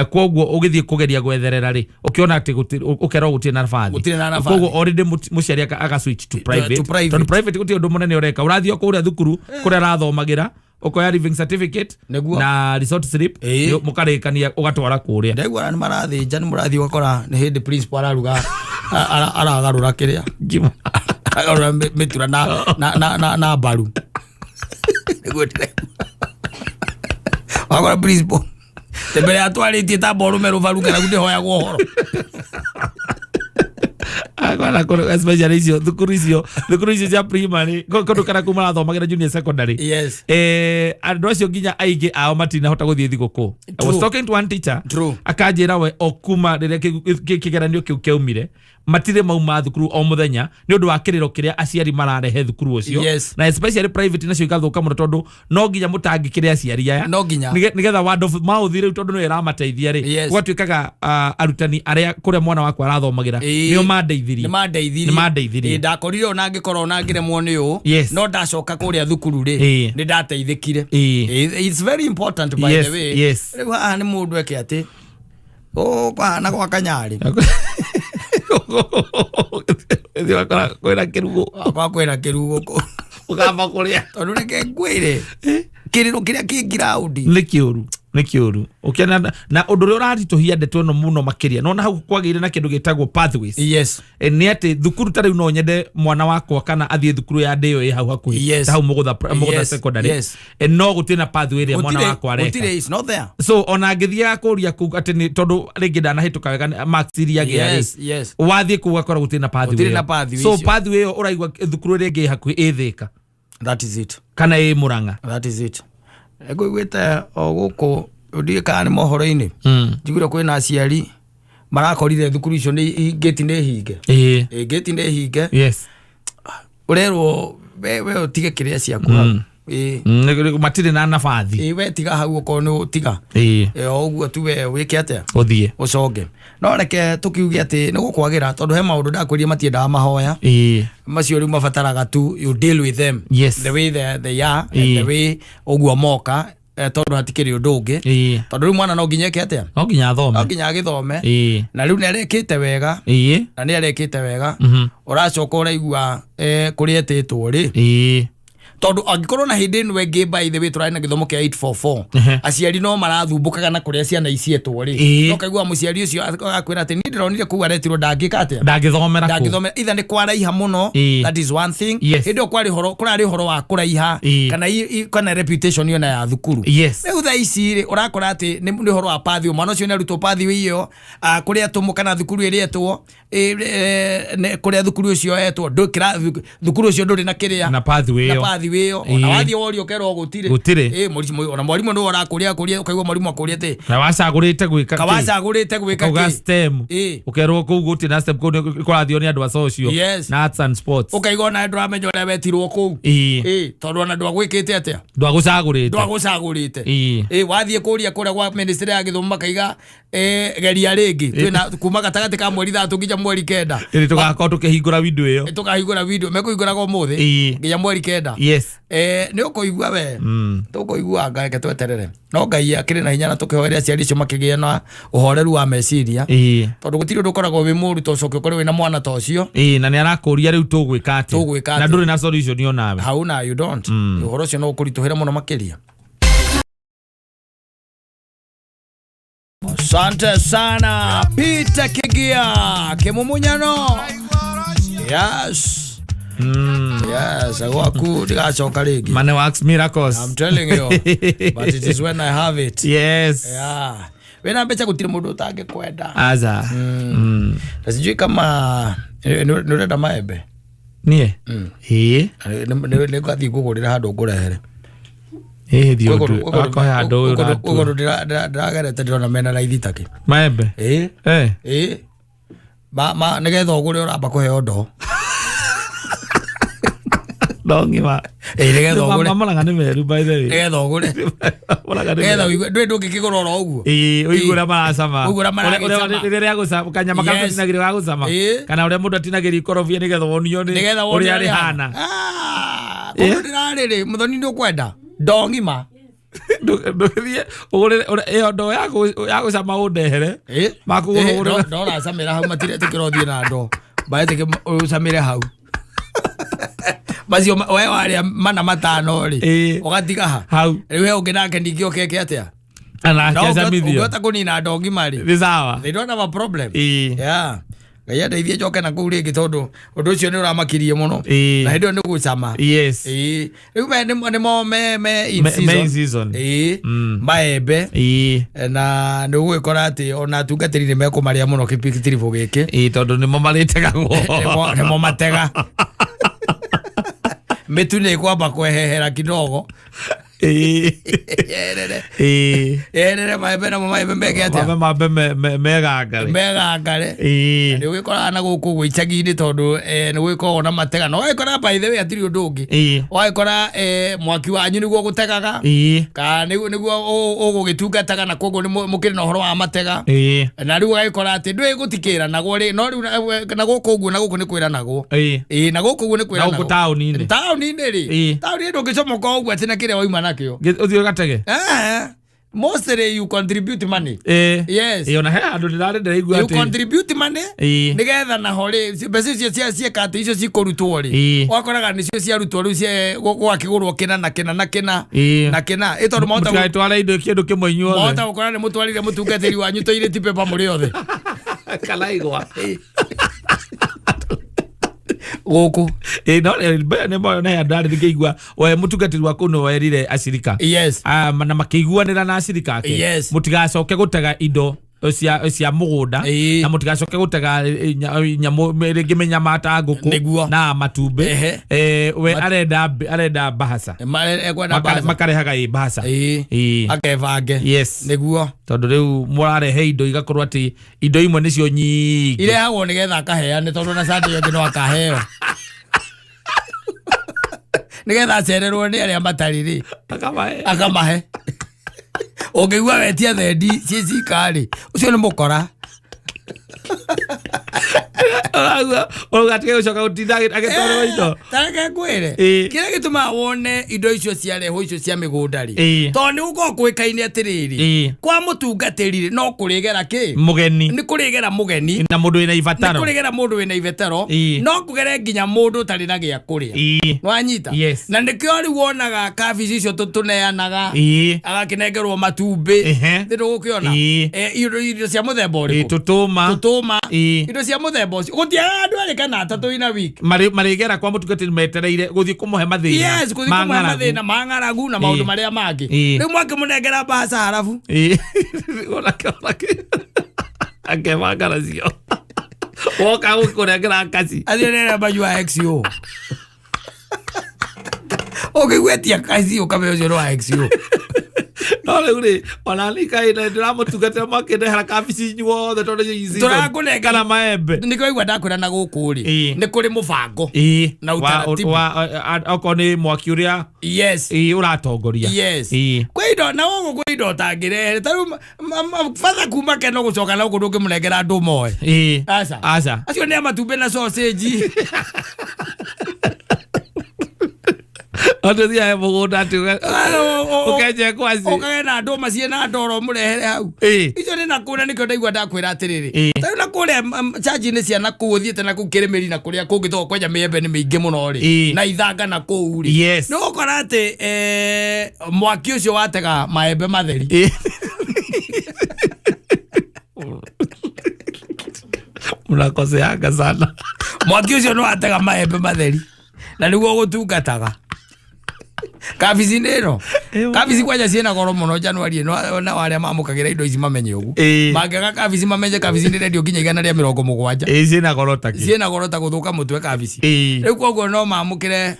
Koguo ũgĩthiĩ kũgeria gwetherera rĩ, ũkĩona atĩ ũkerwo gũtirĩ na nabathi. Gũtirĩ na nabathi. Koguo already mũciari aka switch to private. To private. Tondũ private gũtirĩ ũndũ mũnene ũreka, ũrathiĩ o kũrĩa thukuru kũrĩa arathomagĩra, ũkoya living certificate na result slip, mũkarĩkania ũgatwara kũrĩa. Ndaigua nĩ marathĩnja, nĩ mũrathiĩ ũgakora nĩ hĩndĩ principal araruga, aragarũra kĩrĩa. Ngima. Aragarũra mĩtura na mbaru. Nĩguo ndĩraigua. Wakora principal te mbere atwarĩtie tamba ũrũme rũbaru kana ndĩhoyagwo ũhoro. Akwana kũrĩ especially icio thukuru icio cia primary kũndũ kana kuu marathomagĩra junior secondary. Andũ acio nginya aingĩ ao matinahota gũthiĩ thigũkũ. I was talking to one teacher, akanjĩra we o kuma rĩrĩa kĩgeranio kĩu kĩaumire matirĩ mauma thukuru o mũthenya nĩ ũndũ wa kĩrĩro kĩrĩa aciari mararehe thukuru ũcio. Na especially private nacio igathũka mũno tondũ no nginya mũtangĩkĩre aciari aya. No nginya. Nĩgetha word of mouth rĩu tondũ nĩyo ĩramateithia rĩ, gũgatuĩkaga arutani arĩa kũrĩa mwana wakwa arathomagĩra nĩo mandeithirie. Nĩ mandeithirie. Nĩ mandeithirie. Ndakorire ona angĩkorwo ona ngĩremwo nĩ ũũ, no ndacoka kũrĩa thukuru rĩ, nĩ ndateithĩkire. It's very important, by the way. Rĩu haha nĩ mũndũ eke atĩ kũhana gwa kanyarĩ. Ũthiĩ ũgakora kwĩna kĩrugo. Wakwa kwĩna kĩrugo kũ. Ũkamba kũrĩa. Tondũ reke ngwĩre, kĩrĩro kĩrĩa kĩ ngiraũndi Nĩ kĩũru. Nĩ kĩũru. Ũkĩona na ũndũ ũrĩa ũraritũhia ndeto ĩno mũno makĩria, nona hau kwagĩire na kĩndũ gĩtagwo pathways. Nĩ atĩ thukuru ta rĩu no nyende mwana wakwa kana athiĩ thukuru ya ndĩyo ĩ hau hakuhĩ, ta hau Mũgũtha Secondary. No gũtirĩ na pathway ĩrĩa mwana Gũtirĩ, wakwa areka. Gũtirĩ, it's not there. So ona angĩthiaga kũria kũu atĩ nĩ tondũ rĩngĩ ndanahĩtũka wega marks iria agĩa rĩ, wathiĩ kũu ũgakora gũtirĩ na pathway Gũtirĩ na ĩyo. pathway So icio. pathway ĩyo ũraigua thukuru ĩrĩa ĩngĩ ĩ hakuhĩ ĩ Thĩka That is it. kana ĩ Mũrang'a. That is it. Ngũiguĩte o gũkũ, ndiũĩ kana nĩ mohoro-inĩ, njiguire kwĩna aciari marakorire thukuru icio nĩ ngĩti nĩ hinge. Ĩ, ngĩti nĩ hinge. Ũrerwo we ũtige kĩrĩa ciaku hau. Ĩ. Matirĩ na nabathi. Ĩ, we tiga hau okorwo nĩ ũtiga. Ĩ, o ũguo tu we wĩke atĩa? Ũthiĩ. Ũconge. No reke tũkiuge atĩ nĩ gũkwagĩra, tondũ he maũndũ ndakwĩrire matiendaga mahoya. Macio rĩu mabataraga tu you deal with them the way they are and the way ũguo moka, tondũ hatikĩrĩ ũndũ ũngĩ. Tondũ rĩu mwana no nginya eke atĩa? No nginya athome. No nginya agĩthome. Na rĩu nĩ arekĩte wega. Na nĩ arekĩte wega. Ũracoka ũraigua kũrĩa etĩtwo rĩ. Tondũ angĩkorwo na hĩndĩ ĩno ĩngĩ, by the way, tũrarĩ na gĩthomo kĩa 844, aciari no marathumbũkaga na kũrĩa ciana icietwo rĩ, no kaigua mũciari ũcio agakwĩra atĩ niĩ ndĩronire kũu aretirwo, ndangĩka atĩa? Ndangĩthomera kũu. Ndangĩthomera, either nĩ kwaraiha mũno. That is one thing. Hĩndĩ ĩyo kwarĩ ũhoro, kũrarĩ ũhoro wa kũraiha kana kana reputation yona ya thukuru. Rĩu thaa ici rĩ, ũrakora atĩ nĩ ũhoro wa pathway. Mwana ũcio nĩ arutwo pathway ĩyo, kũrĩa atũmwo kana thukuru ĩrĩa etwo, kũrĩa thukuru ũcio etwo, thukuru ũcio ndũrĩ na kĩrĩa, na pathway na ĩyo. pathway ĩyo. Ona wathiĩ woria ũkerwo gũtirĩ. Gũtirĩ. Ona mwarimũ nĩwe ũrakũria, akũria, ũkaigua mwarimũ akũria atĩ Na wacagũrĩte gwĩka kĩ? Kawacagũrĩte gwĩka Ũkauga kĩ? STEM. Ũkerwo kũu gũtirĩ na STEM, kũu nĩ kũrathio nĩ andũ a social na arts and sports. Ũkaigua ona ndũramenya ũrĩa wetirwo kũu. Tondũ ona ndwagwĩkĩte atĩa? Ndwagũcagũrĩte. Ndwagũcagũrĩte. Wathiĩ kũria kũrĩa gwa ministry ya gĩthomo makaiga, geria rĩngĩ, twĩna kuma gatagatĩ ka mweri 3 nginya mweri 9. Ĩrĩ tũgakorwo tũkĩhingũra window ĩyo. Tũkahingũra window, mekũhingũraga ũmũthĩ nginya mweri 9. Nĩ ũkũigua we, tũkũigua, reke tweterere, no Ngai akĩrĩ na hinya, na tũkĩhoere aciari acio makĩgĩe na ũhoreru wa meciria, tondũ gũtirĩ ũndũ ũkoragwo wĩ mũru ta ũcoke ũkorwo wĩna mwana ta ũcio. Ĩĩ, na nĩ arakũria rĩu tũgwĩka atĩa? Tũgwĩka Na atĩa? ndũrĩ na solution onawe. Hau na you don't, ũhoro ũcio no ũkũritũhĩra mũno makĩria. Asante sana Peter Kigia Kimumunyano. Yes. Yes, gwaku ndigacoka rĩngĩ. Money works miracles. I'm telling you. But it is when I have it. Yeah. Wĩna mbeca gũtirĩ mũndũ ũtangĩkwenda. Aza. Na sijui kama nĩ ũrenda maembe. Niĩ? Ĩĩ. Nĩ ngathiĩ ngũgũrĩra handũ ngũrehere. Ĩĩ, thiĩ ũndue. Akohe handũ ũyũ ũratua. Kũndũ ndĩragerete ndĩrona mena raithi takĩ. Maembe. Ĩĩ. Ĩĩ. Ma nĩgetha ũgũre ũramba kũheo ndoo. No ng'ima. Ĩĩ, nĩgetha ũgũre. Mamũraga nĩ meru, by the way. Nĩgetha ũgũre. Mamũraga nĩ Nĩgetha meru. ũigue ndũĩ ndũngĩkĩgũra oro ũguo. Ĩĩ, ũigue ũrĩa maracama. Ũigue ũrĩa maragĩcama. Rĩrĩa rĩa gũcama, kanyama karĩa tũtinagĩrio ga gũcama. Kana ũrĩa mũndũ atinagĩrio ikorobia nĩgetha wonio nĩ Nĩgetha wone ũrĩa rĩhana. Ah, kũndũ ndĩrarĩ rĩ, mũthoni, nĩ ũkwenda ndoo ng'ima. Ndũgĩthiĩ ũgũrĩre ĩyo ndoo ya gũcama ũndehere. Makũgũra ũgũrĩre. Ndoracamĩra hau, matiretĩkĩra ũthiĩ na ndoo, maretĩkĩra ũcamĩre hau. Macio we warĩa mana matano rĩ, ũgatiga ha? Hau. Rĩu he ũngĩ nake ningĩ ũkeke atĩa? Na No akĩcamithio. ũngĩhota kũnina ndoo ng'ima rĩ, Nĩ sawa. they don't have a problem. Yeah. Ngai andeithie njoke na kũu rĩngĩ, tondũ ũndũ ũcio nĩ ũramakirie mũno. Na hĩndĩ ĩyo nĩ gũcama. Ĩĩ. Rĩu nĩmo me in Me in season. season. Ĩĩ. Maembe. Na nĩ ũgũgĩkora atĩ ona atungatĩri nĩ mekũmarĩa mũno gĩtiribũ gĩkĩ. Ĩĩ, tondũ nĩmo marĩtegagwo. Nĩmo matega. Mĩtu nĩ ĩkwamba kwehehera kidogo. Yerere. Yerere maembe, namo maembe meke atĩa? Mambe megangare. Megangare. Nĩ ũgĩkoraga na gũkũ ũguo icagi-inĩ, tondũ nĩ gũgĩkoragwo na matega, na ũgagĩkora, by the way, hatirĩ ũndũ ũngĩ, ũgagĩkora mwaki wanyu nĩguo gũtegaga kana nĩguo ũgũgĩtungataga, na koguo nĩ mũkĩrĩ na ũhoro wa matega. Na rĩu ũgagĩkora atĩ ndũĩ gũtikĩranagwo rĩ, no rĩu na gũkũ ũguo, na gũkũ nĩ kwĩranagwo. Ĩĩ, na gũkũ ũguo nĩ Na kwĩranagwo. gũkũ taũni-inĩ. Taũni-inĩ rĩ, taũni-inĩ ndũngĩcomoka ũguo atĩ na kĩrĩa wauma nakĩo. Ũthiĩ ũgatege. Mostly you contribute money. Yes. Ĩ, ona he handũ ndĩrarĩ ndĩraigua You atĩ contribute money nigetha naho rĩ, mbeca icio cia ciĩka atĩ icio cikũrutwo rĩ, wakoraga nĩcio ciarutwo rĩu gwakĩgũrwo kĩna na kĩna na kĩna na kĩna, ĩ tondũ mahota Mũtigatware indo kĩndũ kĩmwe inyuothe. Mahota gũkora nĩ mũtwarire mũtungatĩri wanyu toilet paper mũrĩ othe. Kana igwa. Gũkũ. Ĩ, no nĩ nĩ he handũ ndarĩ ngĩigua we mũtungatĩri wa kũu nĩ werire acirika Ah, na makĩiguanĩra na acirika ake mũtigacoke gũtega indo cia mũgũnda na mũtigacoke gũtega nyamũ rĩngĩ mĩnyama ta ngũkũ na matumbĩ. We arenda bahaca. Ekwenda mbaca. Makarehaga ĩ bahaca. Akebange. Nĩguo. Tondũ rĩu mũrarehe indo igakorwo atĩ indo imwe nĩcio nyingĩ. Irehagwo nĩgetha akaheane, tondũ na Sunday ĩngĩ no akaheo, nĩgetha acererwo nĩ arĩa matarĩ rĩ. Akamahe. Akamahe. Ũngĩigua wetia thendi ciĩ cika rĩ, ũcio nĩ mũkora. Ũgatige gũcoka gũtinda agĩtwarĩrwo indo. Tareke ngwĩre, kĩrĩa gĩtũmaga wone indo icio ciarehwo, icio cia mĩgũnda rĩ, tondũ nĩ gũkorwo kũĩkaine atĩrĩrĩ, kwa mũtungatĩri rĩ, no kũrĩgera kĩ Mũgeni. Nĩ kũrĩgera mũgeni. Na mũndũ wĩna Nĩ ibataro. kũrĩgera mũndũ wĩna ibataro. No kũgere nginya mũndũ ũtarĩ na gĩa kũrĩa. Nwanyita? Na nĩkĩo rĩu wonaga kabici icio tũneanaga, agakĩnengerwo matumbĩ. Nĩ ndũgũkĩona? Indo cia mũthemba ũrĩkũ? Tũtũma. Tũtũma. Indo cia mũthemba ũcio gũtiagaga andũ erĩ kana atatũ ina wiki. Marĩgera kwa mũtungatĩri metereire gũthiĩ kũmũhe mathĩna Yes, gũthiĩ ma kũmũhe ng'aragu. mathĩna ma ng'aragu na maũndũ marĩa mangĩ. Rĩu mwakĩmũnengera mbaca harabu. Onake akebanga nacio woka gũkũnengera kaci. Acio nĩ arĩa manyua XO. Ũngĩgwetia kaci ũkamenya ũcio nĩ wa XO. No rĩu rĩ, ona niĩ kaĩ ndĩramũtungatĩra, mwakĩndehera kabici inyuothe tondũ nĩ season. Tũrakũnengera- Kana maembe. Nĩkĩo waigua ndakwĩra na gũkũ rĩ, nĩ kũrĩ mũbango na utaratibu. Okorwo nĩ mwaki ũrĩa ũratongoria. Kwĩ indo na gũkũ, kwĩ indo ũtangĩrehere ta rĩu batha kuma keno gũcoka na gũkũ ndũngĩmũnengera andũ moe. Aca. Aca. Acio nĩ a matumbĩ na sausage. Atũthiae mũgũnda atĩ ũkenje ngwaci. Ũkage na ndũma ciĩna ndoro mũrehere hau. Icio nĩ nakũrĩa, nĩkĩo ndaigua ndakwĩra atĩrĩrĩ, ta rĩu nakũrĩa church-inĩ cia nakũu ũthiĩte nakũu kĩrĩmĩri na kũrĩa kũngĩ, tondũ kwanja mĩembe nĩ mĩingĩ mũno rĩ, na ithanga na kũu rĩ, nĩ ũgũkora atĩ mwaki ũcio watega maembe matheri. Mnakoseanga sana. Mwaki ũcio nĩ watega maembe matheri na nĩguo gũtungataga kabici-inĩ ĩno. Kabici kwanja ciĩna goro mũno Januari ĩno, na arĩa mamũkagĩra indo ici mamenye ũguo. Mangĩaga kabici mamenye kabici nĩ rendio nginya 170. Ĩ, ciĩna goro takĩ? Ciĩna goro ta gũthũka mũtwe kabici. Rĩu koguo no mamũkĩre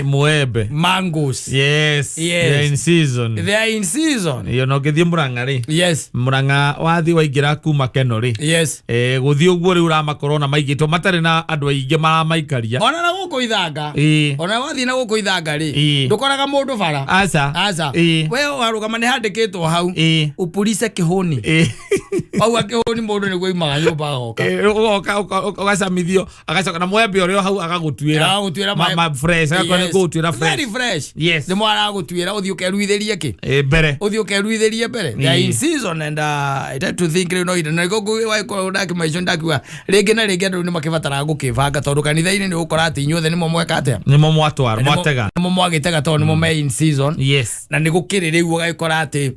Muembe. Mangoes. They are in season. They are in season. Iyo no ngĩthiĩ Mũrang'a rĩ, Mũrang'a wathiĩ waingĩra kuma Keno rĩ, gũthiĩ ũguo rĩu ũramakorwo na maigĩtwo matarĩ na andũ aingĩ maramaikaria. Ona na gũkũ ithanga, ona wathiĩ na gũkũ ithanga rĩ, ndũkoraga mũndũ bara. Aca. Aca. We warũgama nĩ handĩkĩtwo hau, "Upulize kĩhũni." Wauga kĩhũni, mũndũ nĩguo imaga nyũmba agoka. Ũgoka ũgacamithio, agacoka na mwembe ũrĩa o hau agagũtuĩra. Agagũtuĩra Ma fresh agakorwo nĩ gũgũtuĩra fresh. Very fresh. Yes. Nĩ aragũtuĩra ũthiĩ ũkeruithĩrie kĩ. Mbere. Ũthiĩ ũkeruithĩrie mbere. They are in season and I tend to think rĩu no indo na nĩguo ndakĩmaico ndakiuga rĩngĩ na rĩngĩ andũ nĩ makĩbataraga gũkĩbanga, tondũ kanitha-inĩ nĩ ũgũkora atĩ inyuothe nĩmo mweka atĩa? Nĩmo mwatwara mwatega. Nĩmo mwagĩtega tondũ nĩmo me in season. Na nĩ gũkĩrĩ rĩu ũgagĩkora atĩ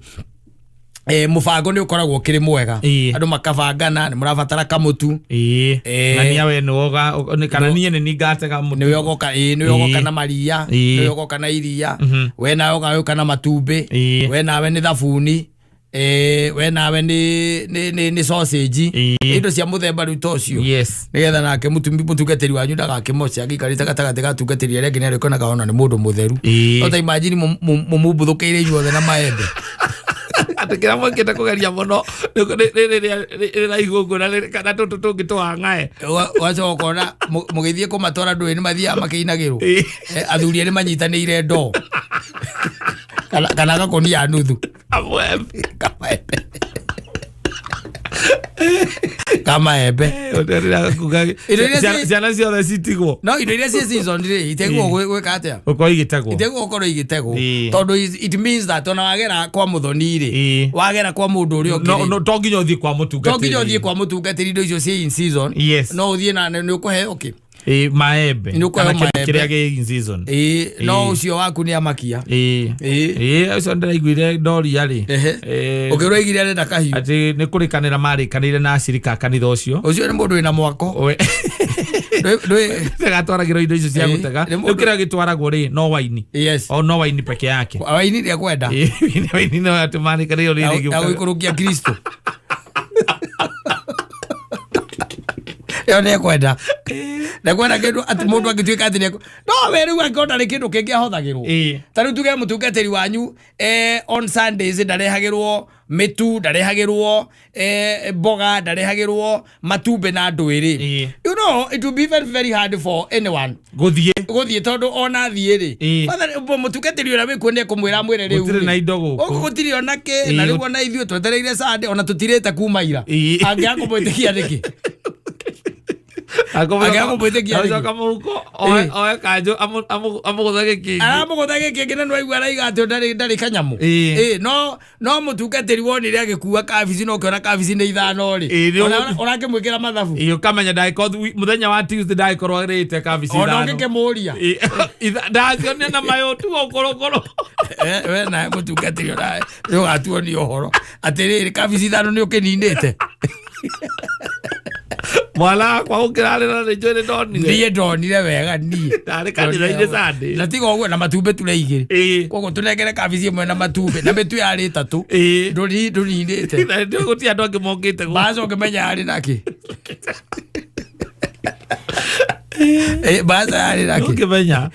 mũbango nĩ ũkoragwo ũkĩrĩ mwega. Andũ makabangana nĩ mũrabatara kamũtu. Na nia we nĩwe kana niĩ nĩ niĩ ngatega mũtu. Nĩwe ũgoka, ĩĩ, nĩwe ũgoka na maria. Nĩwe ũgoka na iria. We nawe ũgagĩũka na matumbĩ. We nawe nĩ thabuni, we nawe nĩ sausage. Indo cia mũthemba rĩu ta ũcio, nĩgetha nake mũtungatĩri wanyu ndagakĩmoce angĩikarĩte gatagatĩ ga atungatĩri arĩa angĩ nĩ arĩkonaga ona nĩ mũndũ mũtheru. No ta imagine mũmumbuthũkĩire inyuothe na maembe. Atĩ kĩrĩa mwĩkĩte kũgeria mũno rĩrĩa rĩraihu ũguo na kana tũtũ tũngĩ tũhang'ae. Ũgacoka ũkona mũgĩthiĩ kũmatwara ndũĩ nĩ mathiaga makĩinagĩrwo. Athuri erĩ manyitanĩire ndoo kana gakũnia nuthu. Kamwembe. Kamaembe. Ka maembe. Kuga Indo iria ciana ciothe citigwo. No indo iria ciĩ season rĩ, itegwo gwĩka atĩa? Gũkorwo igĩtegwo. Itegwo gũkorwo igĩtegwo. Tondũ it means that ona wagera kwa mũthoni rĩ, wagera kwa mũndũ ũrĩa ũngĩ no rĩ, no to nginya ũthiĩ kwa mũtungatĩri. To nginya ũthiĩ kwa mũtungatĩri indo icio ciĩ in season. No ũthiĩ na nĩ ũkũheo kĩ? Maembe. Nĩ ũkũheo Kana kĩndũ maembe. kĩrĩa gĩ in season. Ĩĩ, no ũcio waku nĩ amakia. Ĩĩ, ũcio ndĩraiguire ndoria rĩ. Ũkĩrwo aigire arenda kahiũ. Atĩ nĩ kũrĩkanĩra marĩkanĩire na acirika a kanitha ũcio. Ũcio nĩ mũndũ wĩna mwako. Gatwaragĩrwo indo icio cia gũtega. Nĩ Rĩu kĩrĩa gĩtwaragwo rĩ, no waini. O no waini peke yake. Waini nĩ ekwenda. Waini no atĩ marĩkanĩire rĩrĩ. Na gũikũrũkia Kristo. Ĩyo nĩ ekwenda. Nĩ ekwenda kĩndũ atĩ mũndũ angĩtuĩka atĩ nĩ no we rĩu angĩkorwo ndarĩ kĩndũ kĩngĩ ahũthagĩrwo. Ta rĩu tuge mũtungatĩri wanyu, on Sundays ndarehagĩrwo mĩtu, ndarehagĩrwo mboga, ndarehagĩrwo matumbĩ na ndwĩrĩ. You know, it will be very very hard for anyone gũthiĩ. Gũthiĩ, tondũ ona thiĩ rĩ, Father, mũtungatĩri ũrĩa wĩkuo nĩ ekũmwĩra, amwĩre rĩu Gũtirĩ rĩ, na indo gũkũ. Gũkũ gũtirĩ ona kĩ, na rĩu ona ithuĩ twetereire Sunday, ona tũtirĩte kuma ira. Angĩaga kũmwĩtĩkia nĩkĩ? Angĩaga kũmwĩtĩkia nĩkĩ? Acoka mũhuko, oe kanjũ, amũgũthe gĩkĩngĩ. Aramũgũtha gĩkĩngĩ, na nĩwaigua araiga atĩ ndarĩ kanyamũ. Ĩĩ, no mũtungatĩri wonire agĩkua kabici, no ũkĩona kabici nĩ ithano rĩ, ũrakĩmwĩkĩra mathabu. Ĩĩ, ũkamenya ndagĩkorwo mũthenya wa Tuesday ndagĩkorwo arĩte kabici Ona ithano. ũngĩkĩmũria. Ndacionia na mayũ tu ũkũrũkũrũ. We nawe mũtungatĩri, onawe nĩ ũgatuonia ũhoro atĩrĩrĩ, kabici ithano nĩ ũkĩninĩte. Mwana wakwa gũkĩrarĩra nĩ njũĩ nĩ ndonire. Niĩ ndonire wega niĩ. Ndarĩ kanitha-inĩ Sunday. Na tiga ũguo, na matumbĩ ture igĩrĩ. Koguo tũnengere kabici ĩmwe na matumbĩ na mĩtu yarĩ ĩtatũ. Ndũninĩte. Na nĩ gũtirĩ andũ angĩ mokĩte gũkũ. Baca ũngĩmenya yarĩ nakĩ. Baca yarĩ nakĩ. Ũngĩmenya.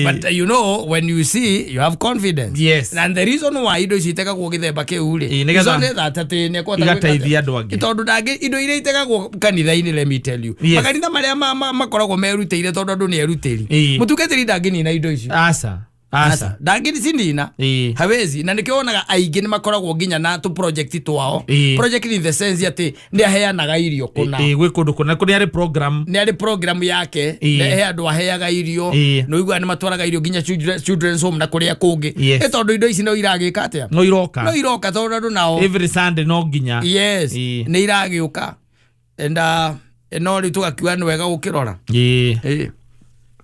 But you know, when you see, you have confidence. And the reason why indo ici itegagwo gĩthemba kĩu rĩ, Nĩgetha is only that atĩ nĩ ekũhota gwĩka igateithia atĩa? andũ angĩ. Tondũ ndangĩ indo iria itegagwo kanitha-inĩ, let me tell you, makanitha marĩa makoragwo merutĩire, tondũ andũ nĩ erutĩri, mũtungatĩri ndangĩnina indo icio. Aca, aca. Ndangĩcinina. Hawezi. Na nĩkĩo wonaga aingĩ nĩ makoragwo nginya na tũ project twao. Project in the sense atĩ nĩ aheanaga irio kũna. Ĩĩ, gwĩ kũndũ kũna kũrĩa arĩ program. Nĩ arĩ program yake. He andũ aheaga irio. Nĩ ũiguaga nĩ matwaraga irio nginya children's home na kũrĩa kũngĩ. Ĩ tondũ indo ici no iragĩka atĩa? No iroka. No iroka, tondũ andũ nao every Sunday no nginya. Yes. Nĩ iragĩũka, and no rĩu tũgakiuga nĩ wega gũkĩrora.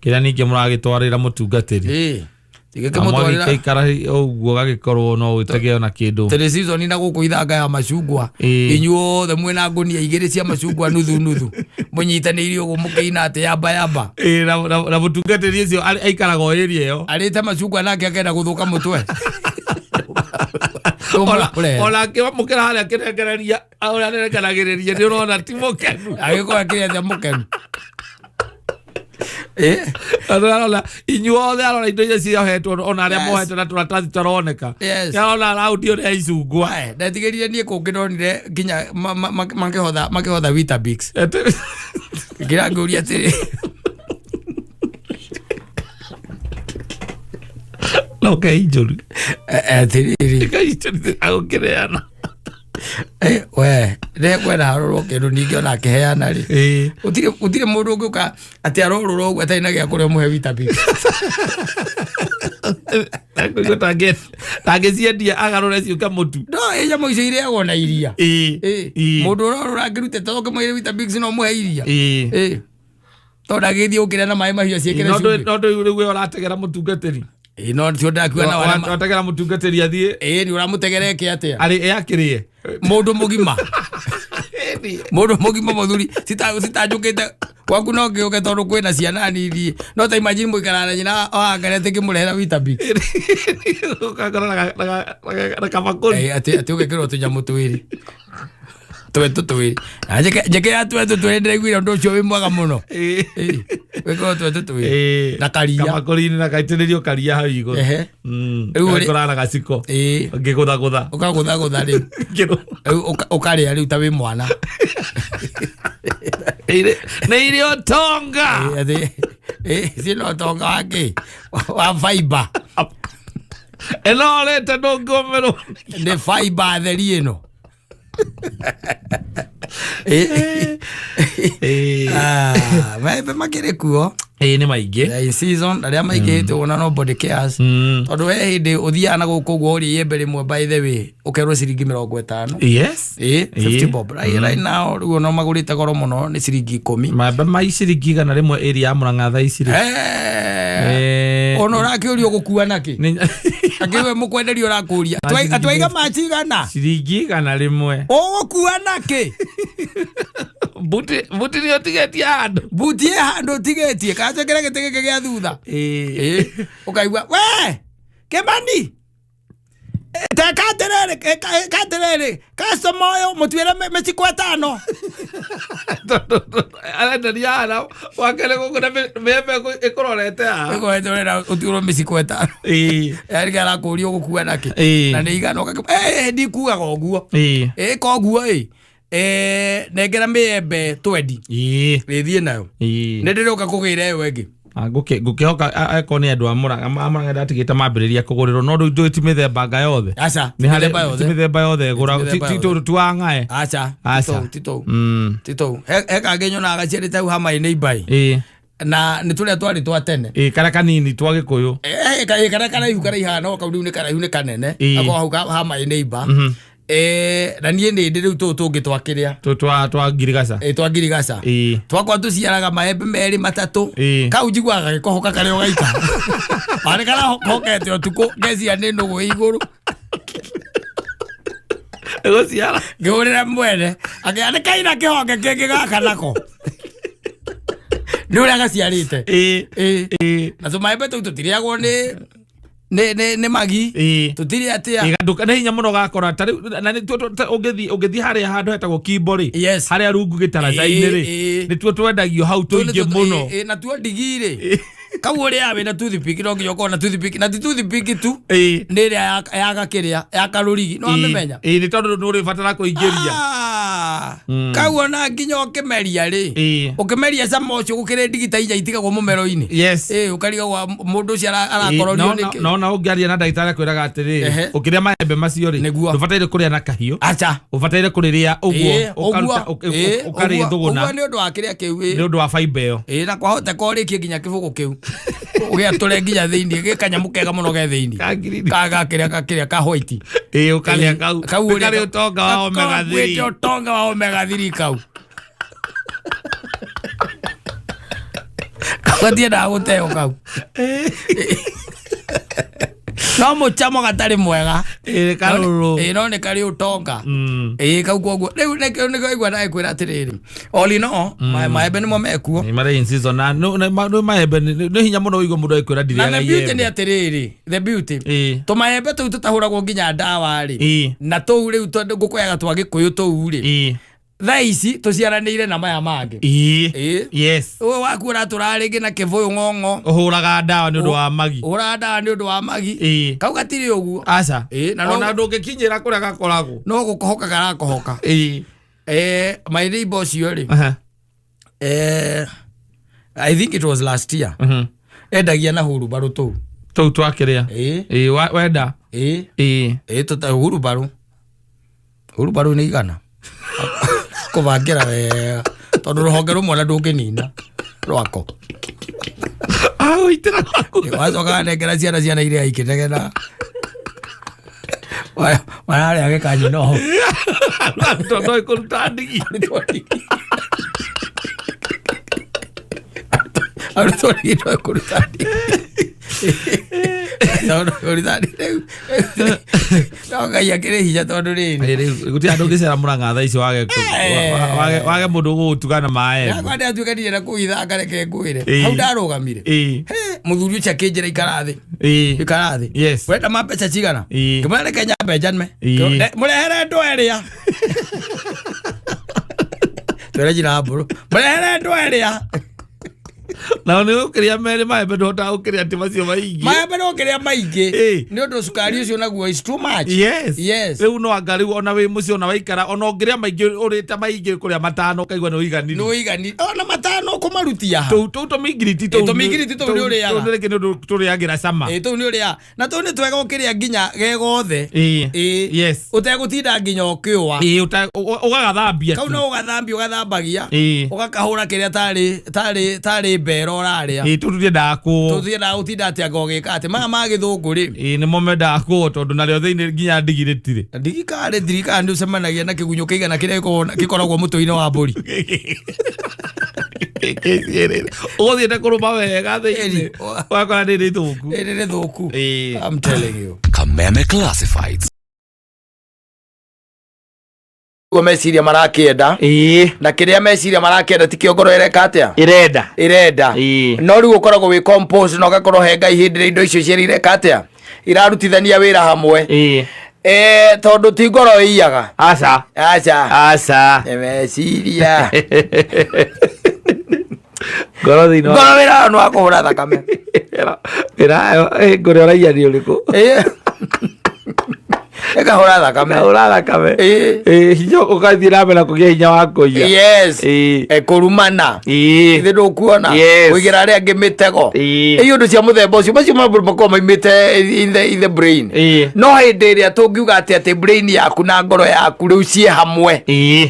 Kĩrĩa ningĩ mũragĩtwarĩra mũtungatĩri. Tigĩkĩmũtwarĩra. Amwagĩikaikara ũguo gagĩkorwo no ũtege ona kĩndũ. Tũrĩ season na gũkũ ithanga ya macungwa. Inyuothe mwĩna ngũnia igĩrĩ cia macungwa nuthu nuthu, mũnyitanĩire ũguo mũkĩina atĩ yamba yamba. Ĩĩ, na mũtungatĩri ũcio aikaraga o area ĩyo. Arĩte macungwa nake akenda gũthũka mũtwe. Ona akĩmũkĩra harĩa akĩnengereria ũrĩa anengeragĩrĩria, nĩ ũrona ti mũkenu. Agĩkorwo akĩrĩ atĩa mũkenu? Arona inyuothe, arona indo iria ciohetwo, ona arĩa mohetwo na tũratathi tũroneka. Arona raundi ĩyo nĩ ya icungwa. Ae, ndetigĩrire niĩ kũngĩ ndonire nginya makĩhotha Weetabix. Ngira ngũria atĩrĩ, No kei njũru. Atĩrĩrĩ, Kei njũru agũkĩneana. We ndekwenda harorwo kĩndũ ningĩ ona akĩheana rĩ, gũtirĩ mũndũ ũngĩũka atĩ arorũra ũguo atarĩ na gĩa kũrĩa mũhe Weetabix. Kũigua tangĩciendia agarũre ciũke mũtu. No ĩ nyamũ icio irĩagwo na iria. Mũndũ ũrorũra angĩrute to ũngĩmwĩre Weetabix no mũhe iria. Tondũ ndangĩthiĩ ũkĩrĩa na maĩ mahiũ ciĩkĩre No cumbĩ. No ndũ rĩu we ũrategera mũtungatĩri. Ĩĩ, no tio ndakiuga na arĩa Ũrategera mũtungatĩri athiĩ Ĩĩ, nĩ ũramũtegera eke atĩa? Arĩ akĩrĩe. Mũndũ mũgima mũthuri citanjũkĩte gwaku no ngĩũke, tondũ kwĩna ciana nini, no ta imagine mũikaraga na nyina wangare atĩ ngĩmũrehera Weetabix. Ũgakora na kabakũri. Atĩ ũgekĩrwo tũnyamũ twĩrĩ, twetũ twĩrĩ, na njeke ya twetũ twĩrĩ, ndĩraiguire ũndũ ũcio wĩ mwega mũno. Wĩkĩrwo twetũ twĩrĩ na karia. Kabakũri-inĩ na gaitĩrĩrio karia hau igũrũ. Rĩu Gagĩkora na gaciko. Ngĩgũthagũtha. Ũkagũthagũtha rĩu. Rĩu ũkarĩa rĩu ta wĩ mwana. Nĩ irio tonga. Atĩ ciĩna ũtonga wa kĩ? Wa fiber. Ĩno ũrĩte ndũngĩũmĩrwo. Nĩ fiber theri ĩno. Ah, maembe makĩrĩ kuo. Ĩĩ, nĩ maingĩ. They are in season, arĩa maingĩhĩte ũguo na nobody cares. Tondũ we hĩndĩ ũthiaga na gũkũ ũguo ũrĩa iembe rĩmwe, by the way, ũkerwo ciringi 50. Ĩ 50 bob. Right now rĩu ona magũrĩte goro mũno, nĩ ciringi 10. Maembe ma ciringi 100 ĩria ya Mũrang'a thaa ici rĩ. Ona ũrakĩũrio gũkua nakĩ? Akĩwe mũkwenderio ũrakũria atwaiga macigana? Ciringi 100. Ũgũkua nakĩ? Mbuti, mbuti nĩ ũtigĩtie handũ. Mbuti ĩ handũ ũtigĩtie kana njĩkĩre gĩtĩ gĩkĩ gĩa thutha? Ĩ, ũkaigua we Kĩmani, teka atĩrĩrĩ, ĩka atĩrĩrĩ, customer ũyũ mũtuĩre mĩciko 5. Arenderia hana wakere gũkũ na mĩembe ĩkũrorete haha. Ĩkoete ũrenda ũtuĩrwo mĩciko 5. Yarĩ arakũria ũgũkua nakĩ? Na nĩ igana ndikuaga ũguo. Ĩka ũguo ĩ, nengera mĩembe 20. Ĩthiĩ nayo. Nĩ ndĩroka kũgĩra ĩyo ĩngĩ. Ngũkĩhoka akorwo nĩ andũ a Mũrang'a, a Mũrang'a ndatigĩte mambĩrĩria kũgũrĩrwo, no rĩu ndũĩ ti mĩthemba anga yothe. Aca. Nĩ harĩ mĩthemba ti yothe. Mĩthemba yothe ĩgũragwo. Mĩthemba Ti yothe. tũu twa ng'ae. Aca. Aca. Ti tũu. Ti tũu. He kangĩ nyonaga gaciarĩte hau hama nĩ imbai. Na nĩ tũrĩa twarĩ twa tene. Ĩĩ, karĩa kanini twa Gĩkũyũ. Karĩa karaihu karaihaga, no kau rĩu nĩ karaihu, nĩ kanene. Ako hau hama nĩ imba. Na niĩ nĩ ndĩ rĩu tũũ tũngĩ twakĩrĩa. Tũ twa ngirigaca. Ĩ, twa ngirigaca. Twakwa tũciaraga maembe merĩ, matatũ. Kau njiguaga gagĩkohoka karĩa ũgaika arĩ karahokete ũtukũ, ngecia nĩ nũgũ ĩ igũrũ. Ĩgũciara. Ngĩhũrĩra mwene akĩra nĩ kaina kĩhonge kĩngĩ gaka nako nĩ ũrĩa gaciarĩte. Na tũmaembe tũu tũtirĩagwo nĩ magi. Tũtirĩ atĩa. Ĩ, nĩ hinya mũno gakora ta rĩu na nĩ tuo ũngĩthiĩ harĩa handũ hetagwo Kimbo rĩ, harĩa rungu gĩtaraca-inĩ rĩ, nĩtuo twendagio hau tũingĩ mũno. Na tuo ndigi rĩ, kau ũrĩa wĩna toothpick, no nginya ũkorwo na toothpick, na ti toothpick tu, nĩ ĩrĩa ya gakĩrĩa ya karũrigi, no amĩmenya. Ĩ, nĩ tondũ nĩ ũrĩbatara kũingĩria. Ah, kau ona nginya ũkĩmeria rĩ, ũkĩmeria cama ũcio, gũkĩrĩ ndigi ta inya itigagwo mũmero-inĩ. Ĩ, ũkarigagwo mũndũ ũcio arakororio nĩkĩ. No na ũngĩaria na ndagĩtarĩ akwĩraga atĩrĩrĩ, ũkĩrĩa maembe macio rĩ, ndũbataire kũrĩa na kahiũ. Aca. Ũbataire kũrĩrĩa ũguo, ũkaruta ũkarĩthũgũna. Ũguo nĩ ũndũ wa kĩrĩa kĩu Nĩ ũndũ wa fiber ĩyo. Ĩ, na kwahoteka ũrĩkie nginya kĩbũgũ kĩu ũgĩatũre nginya thĩinĩ, gĩ kanyamũ kega mũno ge thĩinĩ. Ka green. Ka gakĩrĩa gakĩrĩa ka white. Ĩ, ũkarĩa kau. Kau Nĩ ũrĩa karĩ ũtonga wa omega 3. Gakuĩte ũtonga wa omega 3 kau. Kau gatiendaga gũteo kau. No mũcamo gatarĩ mwega. Ĩ, karũrũ. Ĩ, no nĩ karĩ ũtonga. Ĩ, kau koguo rĩu nĩkĩo aigua ndagĩkwĩra atĩrĩrĩ, all in all, maembe nĩmo mekuo. Nĩ marĩ in season na nĩ maembe nĩ hinya mũno ũigue mũndũ agĩkwĩra Na ndirĩaga the beauty nĩ iembe. atĩrĩrĩ, the beauty, tũmaembe tũu tũtahũragwo nginya ndawa rĩ, na tũu rĩu tondũ ngũkũyaga twa Gĩkũyũ tũu rĩ, thaa ici tũciaranĩire na maya mangĩ. Ũyũ waku ũratũra rĩngĩ na kĩbũyũ ng'ong'o. Ũhũraga ndawa nĩ ũndũ wa magi. Ũhũraga ndawa nĩ ũndũ wa magi. Kau gatirĩ ũguo. Aca. Ĩ, na Ona ndũngĩkinyĩra kũrĩa gakoragwo. No gũkohoka karakohoka. My neighbor ũcio rĩ, I think it was last year, endagia na hurubarũ tũu. Tũu twakĩrĩa. Ĩ. Ĩ, wenda. Ĩ. Ĩ. Ĩ, tũta hurubarũ, hurubarũ nĩ igana kũbangĩra wega, tondũ rũhonge rũmwe na ndũngĩnina rwako. Agũitĩra gwaku. Wacoka wanengera ciana iria ikĩnegena mararĩa gĩkanyi noho. Tondũ no ĩkũruta ndigi. Arutwo ndigi no ĩkũruta ndigi. Tondũ kũruta ndigi rĩu no Ngai akĩrĩ hinya, tondũ rĩrĩ. Ĩ, rĩu gũtirĩ handũ ũngĩcera Mũrang'a thaa ici wage mũndũ ũgũgũtuga na maembe. Yakwa ndĩatuĩkanire na kũu ithanga, reke ngwĩre. Hau ndarũgamire, mũthuri ũcio akĩnjĩra, "Ikara thĩ." "Ikara thĩ." "Ũrenda ma mbeca cigana?" Ngĩmwĩra, "Reke nyambe njanme." "Mũrehere ndoo ĩrĩa twĩre njĩra mbũrũ, mũrehere ndoo ĩrĩa." Nao nĩ ũkĩrĩa merĩ maembe, ndũhotaga gũkĩrĩa atĩ macio maingĩ. Maembe no kĩrĩa maingĩ. Nĩ ũndũ cukari ũcio naguo is too much. Yes. Rĩu no anga rĩu ona wĩ mũciĩ, ona waikara, ona ũngĩrĩa maingĩ, ũrĩte maingĩ, kũrĩa matano ũkaigua nĩ ũiganiri. Nĩ ũigani ona matano ũkũmarutia ha? Tũu tũu tũmingiriti tũu. Tũmingiriti tũu nĩ ũrĩaga. Tũu rĩngĩ nĩ ũndũ tũrĩagĩra cama. Ĩ, tũu nĩ ũrĩa na tũu nĩ twega ũkĩrĩa nginya ge gothe. Ũtegũtinda nginya ũkĩũa. Ĩĩ, ũgagathambia kau tu. No ũgathambia, ũgathambagia, ũgakahũra kĩrĩa tarĩ mbera ũrarĩa. Ĩĩ, tũu tũtiendaga kũũ. Tũtiendaga gũtinda atĩ anga ũgĩka atĩ maya ma gĩthũngũ rĩ. Ĩĩ, nĩmo mendaga kũũ tondũ narĩo thĩinĩ nginya ndigi rĩtirĩ. Ndigikari ndirikana nĩ ũcemanagia na kĩgunyũ kĩigana kĩrĩa gĩkoragwo mũtwe-inĩ wa mbũri. Ũgũthiĩte kũrũma wega thĩinĩ, ũgakora nĩ rĩthũku. Ĩrĩ rĩthũku. Ĩĩ. I'm telling you. Kameme Classifieds. Guo meciria marakĩenda na kĩrĩa meciria marakĩenda tikĩo ngoro ĩreka atĩa? Ĩrenda. Ĩrenda. No rĩu ũkoragwo wĩ compose na ũgakorwo he Ngai hĩndĩ ĩrĩa indo icio cierĩ ireka atĩa, irarutithania wĩra hamwe. Tondũ ti ngoro ĩiyaga. Aca. Aca. Aca. Nĩ meciria. Ngoro thĩinĩ wa Ngoro wĩra wayo nĩ wa kũhũra thakame. Wĩra wayo ngũrĩ ũraiya nĩ ũrĩkũ? Ĩkahũra thakame. Ũra thakame. Ĩĩ. Hinya ũgathiĩ na mbere na kũgĩa hinya wa kũiya. Kũrumana. Ithe ndũkuona kũigĩra arĩa angĩ mĩtego. Ĩ ũndũ cia mũthemba ũcio, macio maũndũ makoragwo maumĩte in the brain. No hĩndĩ ĩrĩa tũngiuga atĩ brain yaku na ngoro yaku rĩu ciĩ hamwe,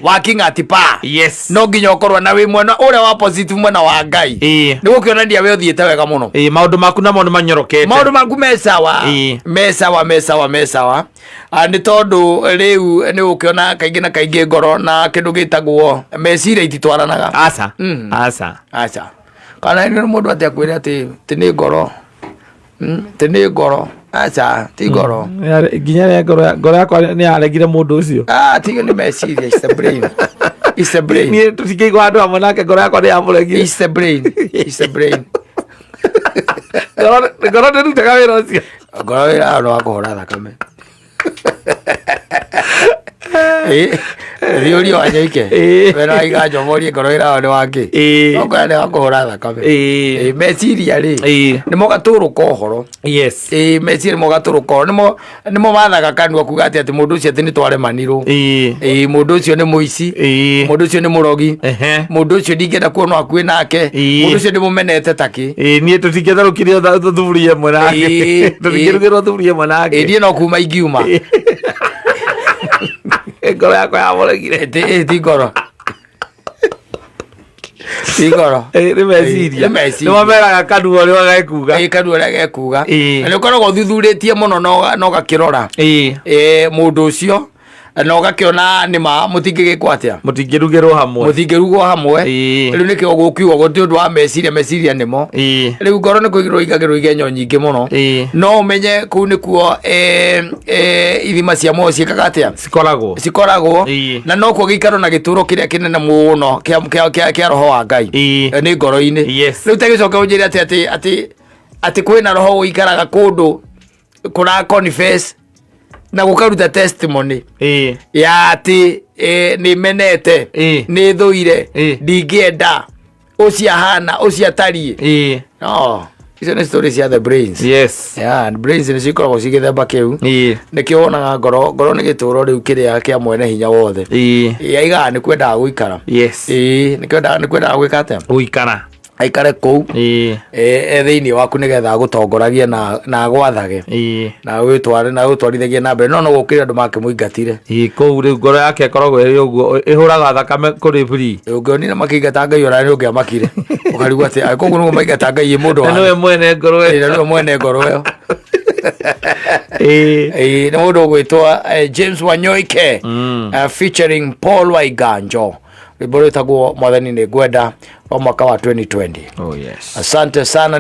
working at par, no nginya ũkorwo na wĩ mwena ũrĩa wa positive, mwena wa Ngai, nĩ gũkĩonania we ũthiĩte wega mũno. Ĩĩ, maũndũ maku namo nĩ manyorokete. Maũndũ maku me sawa. Me sawa, me sawa, me sawa. Nĩ tondũ rĩu nĩ ũkĩona kaingĩ na kaingĩ ngoro na kĩndũ gĩtagwo meciria ititwaranaga. Aca. Aca. Aca. Kana nĩ mũndũ atĩ akwĩre atĩ nĩ ngoro, Atĩ nĩ ngoro, aca, ti ngoro. Nginya rĩa ngoro yakwa nĩ yaregire mũndũ ũcio. Ah, tiga, nĩ meciria. It's the brain, it's the brain. Niĩ tũtingĩigua handũ hamwe nake, ngoro yakwa nĩ yamũregire. It's the brain, it's the brain. Ngoro ndĩrutaga wĩra ũcio. Ngoro wĩra nĩ wa kũhũra thakame. Thiũria wanyoike. Wena waiga njomorie ngoro wĩra wao nĩ wakĩ. No ngoro nĩ wa kũhũra thakame. Meciria rĩ, nĩmo gatũrũka ũhoro. Ĩĩ, meciria nĩmo gatũrũka ũhoro, nĩmo mathaga kanua kuga atĩ mũndũ ũcio atĩ nĩ twaremanirwo. Ĩĩ, mũndũ ũcio nĩ mũici, mũndũ ũcio nĩ mũrogi, mũndũ ũcio ndingĩenda kuona hakuhĩ nake, mũndũ ũcio ndĩmũmenete takĩ. Ĩĩ, niĩ tũtingĩtherũkirio thuburia ĩmwe nake. Tũtingĩrugĩrwo thuburia ĩmwe nake. Ĩĩ, niĩ no kuma ingiuma. Ngoro yakwa yamũregire. Ĩĩ, ti ngoro, ti ngoro. Ĩĩ, nĩ meciria. Nĩ meciria. Nĩmo meraga kanua ũrĩa gekuga. Ĩĩ, kanua ũrĩa gekuga. Na nĩ ũkoragwo ũthuthurĩtie mũno na ũgakĩrora mũndũ ũcio na ũgakĩona nĩ ma mũtingĩgĩkwo atĩa. Mũtingĩrugĩrwo hamwe. Mũtingĩrugwo hamwe. Rĩu nĩkĩo gũkiuga gũtirĩ ũndũ wa meciria, meciria nĩmo. Rĩu ngoro nĩ kũigĩrwo igagĩrwo igenyo nyingĩ mũno. No ũmenye kũu nĩkuo ithima cia muoyo ciĩkaga atĩa? Cikoragwo. Cikoragwo. Na nokuo gĩikaro na gĩtũro kĩrĩa kĩnene mũno kĩa roho wa Ngai. Nĩ ngoro-inĩ. Rĩu tagĩcoke ũnjĩre atĩ kwĩna roho ũikaraga kũndũ kũra confess na gũkaruta testimony ya atĩ nĩ menete, nĩ thũire, ndingĩenda ũcio ahana, ũcio atariĩ. No icio nĩ story cia the brains. Yeah, and brains nĩ cikoragwo ci gĩthemba kĩu. Nĩkĩo wonaga ngoro nĩ gĩtũro rĩu kĩrĩa kĩa mwene hinya wothe. Ĩĩ, aigaga nĩ kwendaga gũikara. Ĩĩ, nĩ kwendaga gwĩka atĩa? Gũikara. Aikare kũu e thĩinĩ waku nĩgetha agũtongoragie na agwathage na wĩtware na gũtwarithagie na mbere, no gũkĩrĩ andũ makĩmũingatire. Ĩĩ, kũu rĩu ngoro yake ĩkoragwo ĩrĩ ũguo ĩhũraga thakame kũrĩ free. Ũngĩonire makĩingata Ngai ona nĩ ũngĩamakire ũkarigwo atĩ koguo nĩguo maingata Ngai ĩ mũndũ Na nĩwe mwene ngoro ĩyo. Na nĩwe mwene ngoro ĩyo. Ĩĩ, nĩ mũndũ ũgwĩtwo James Wanyoike featuring Paul Waiganjo, rwĩmbo rwĩtagwo Mwathani Nĩ Ngwenda, wa mwaka wa 2020. Oh yes. Asante sana.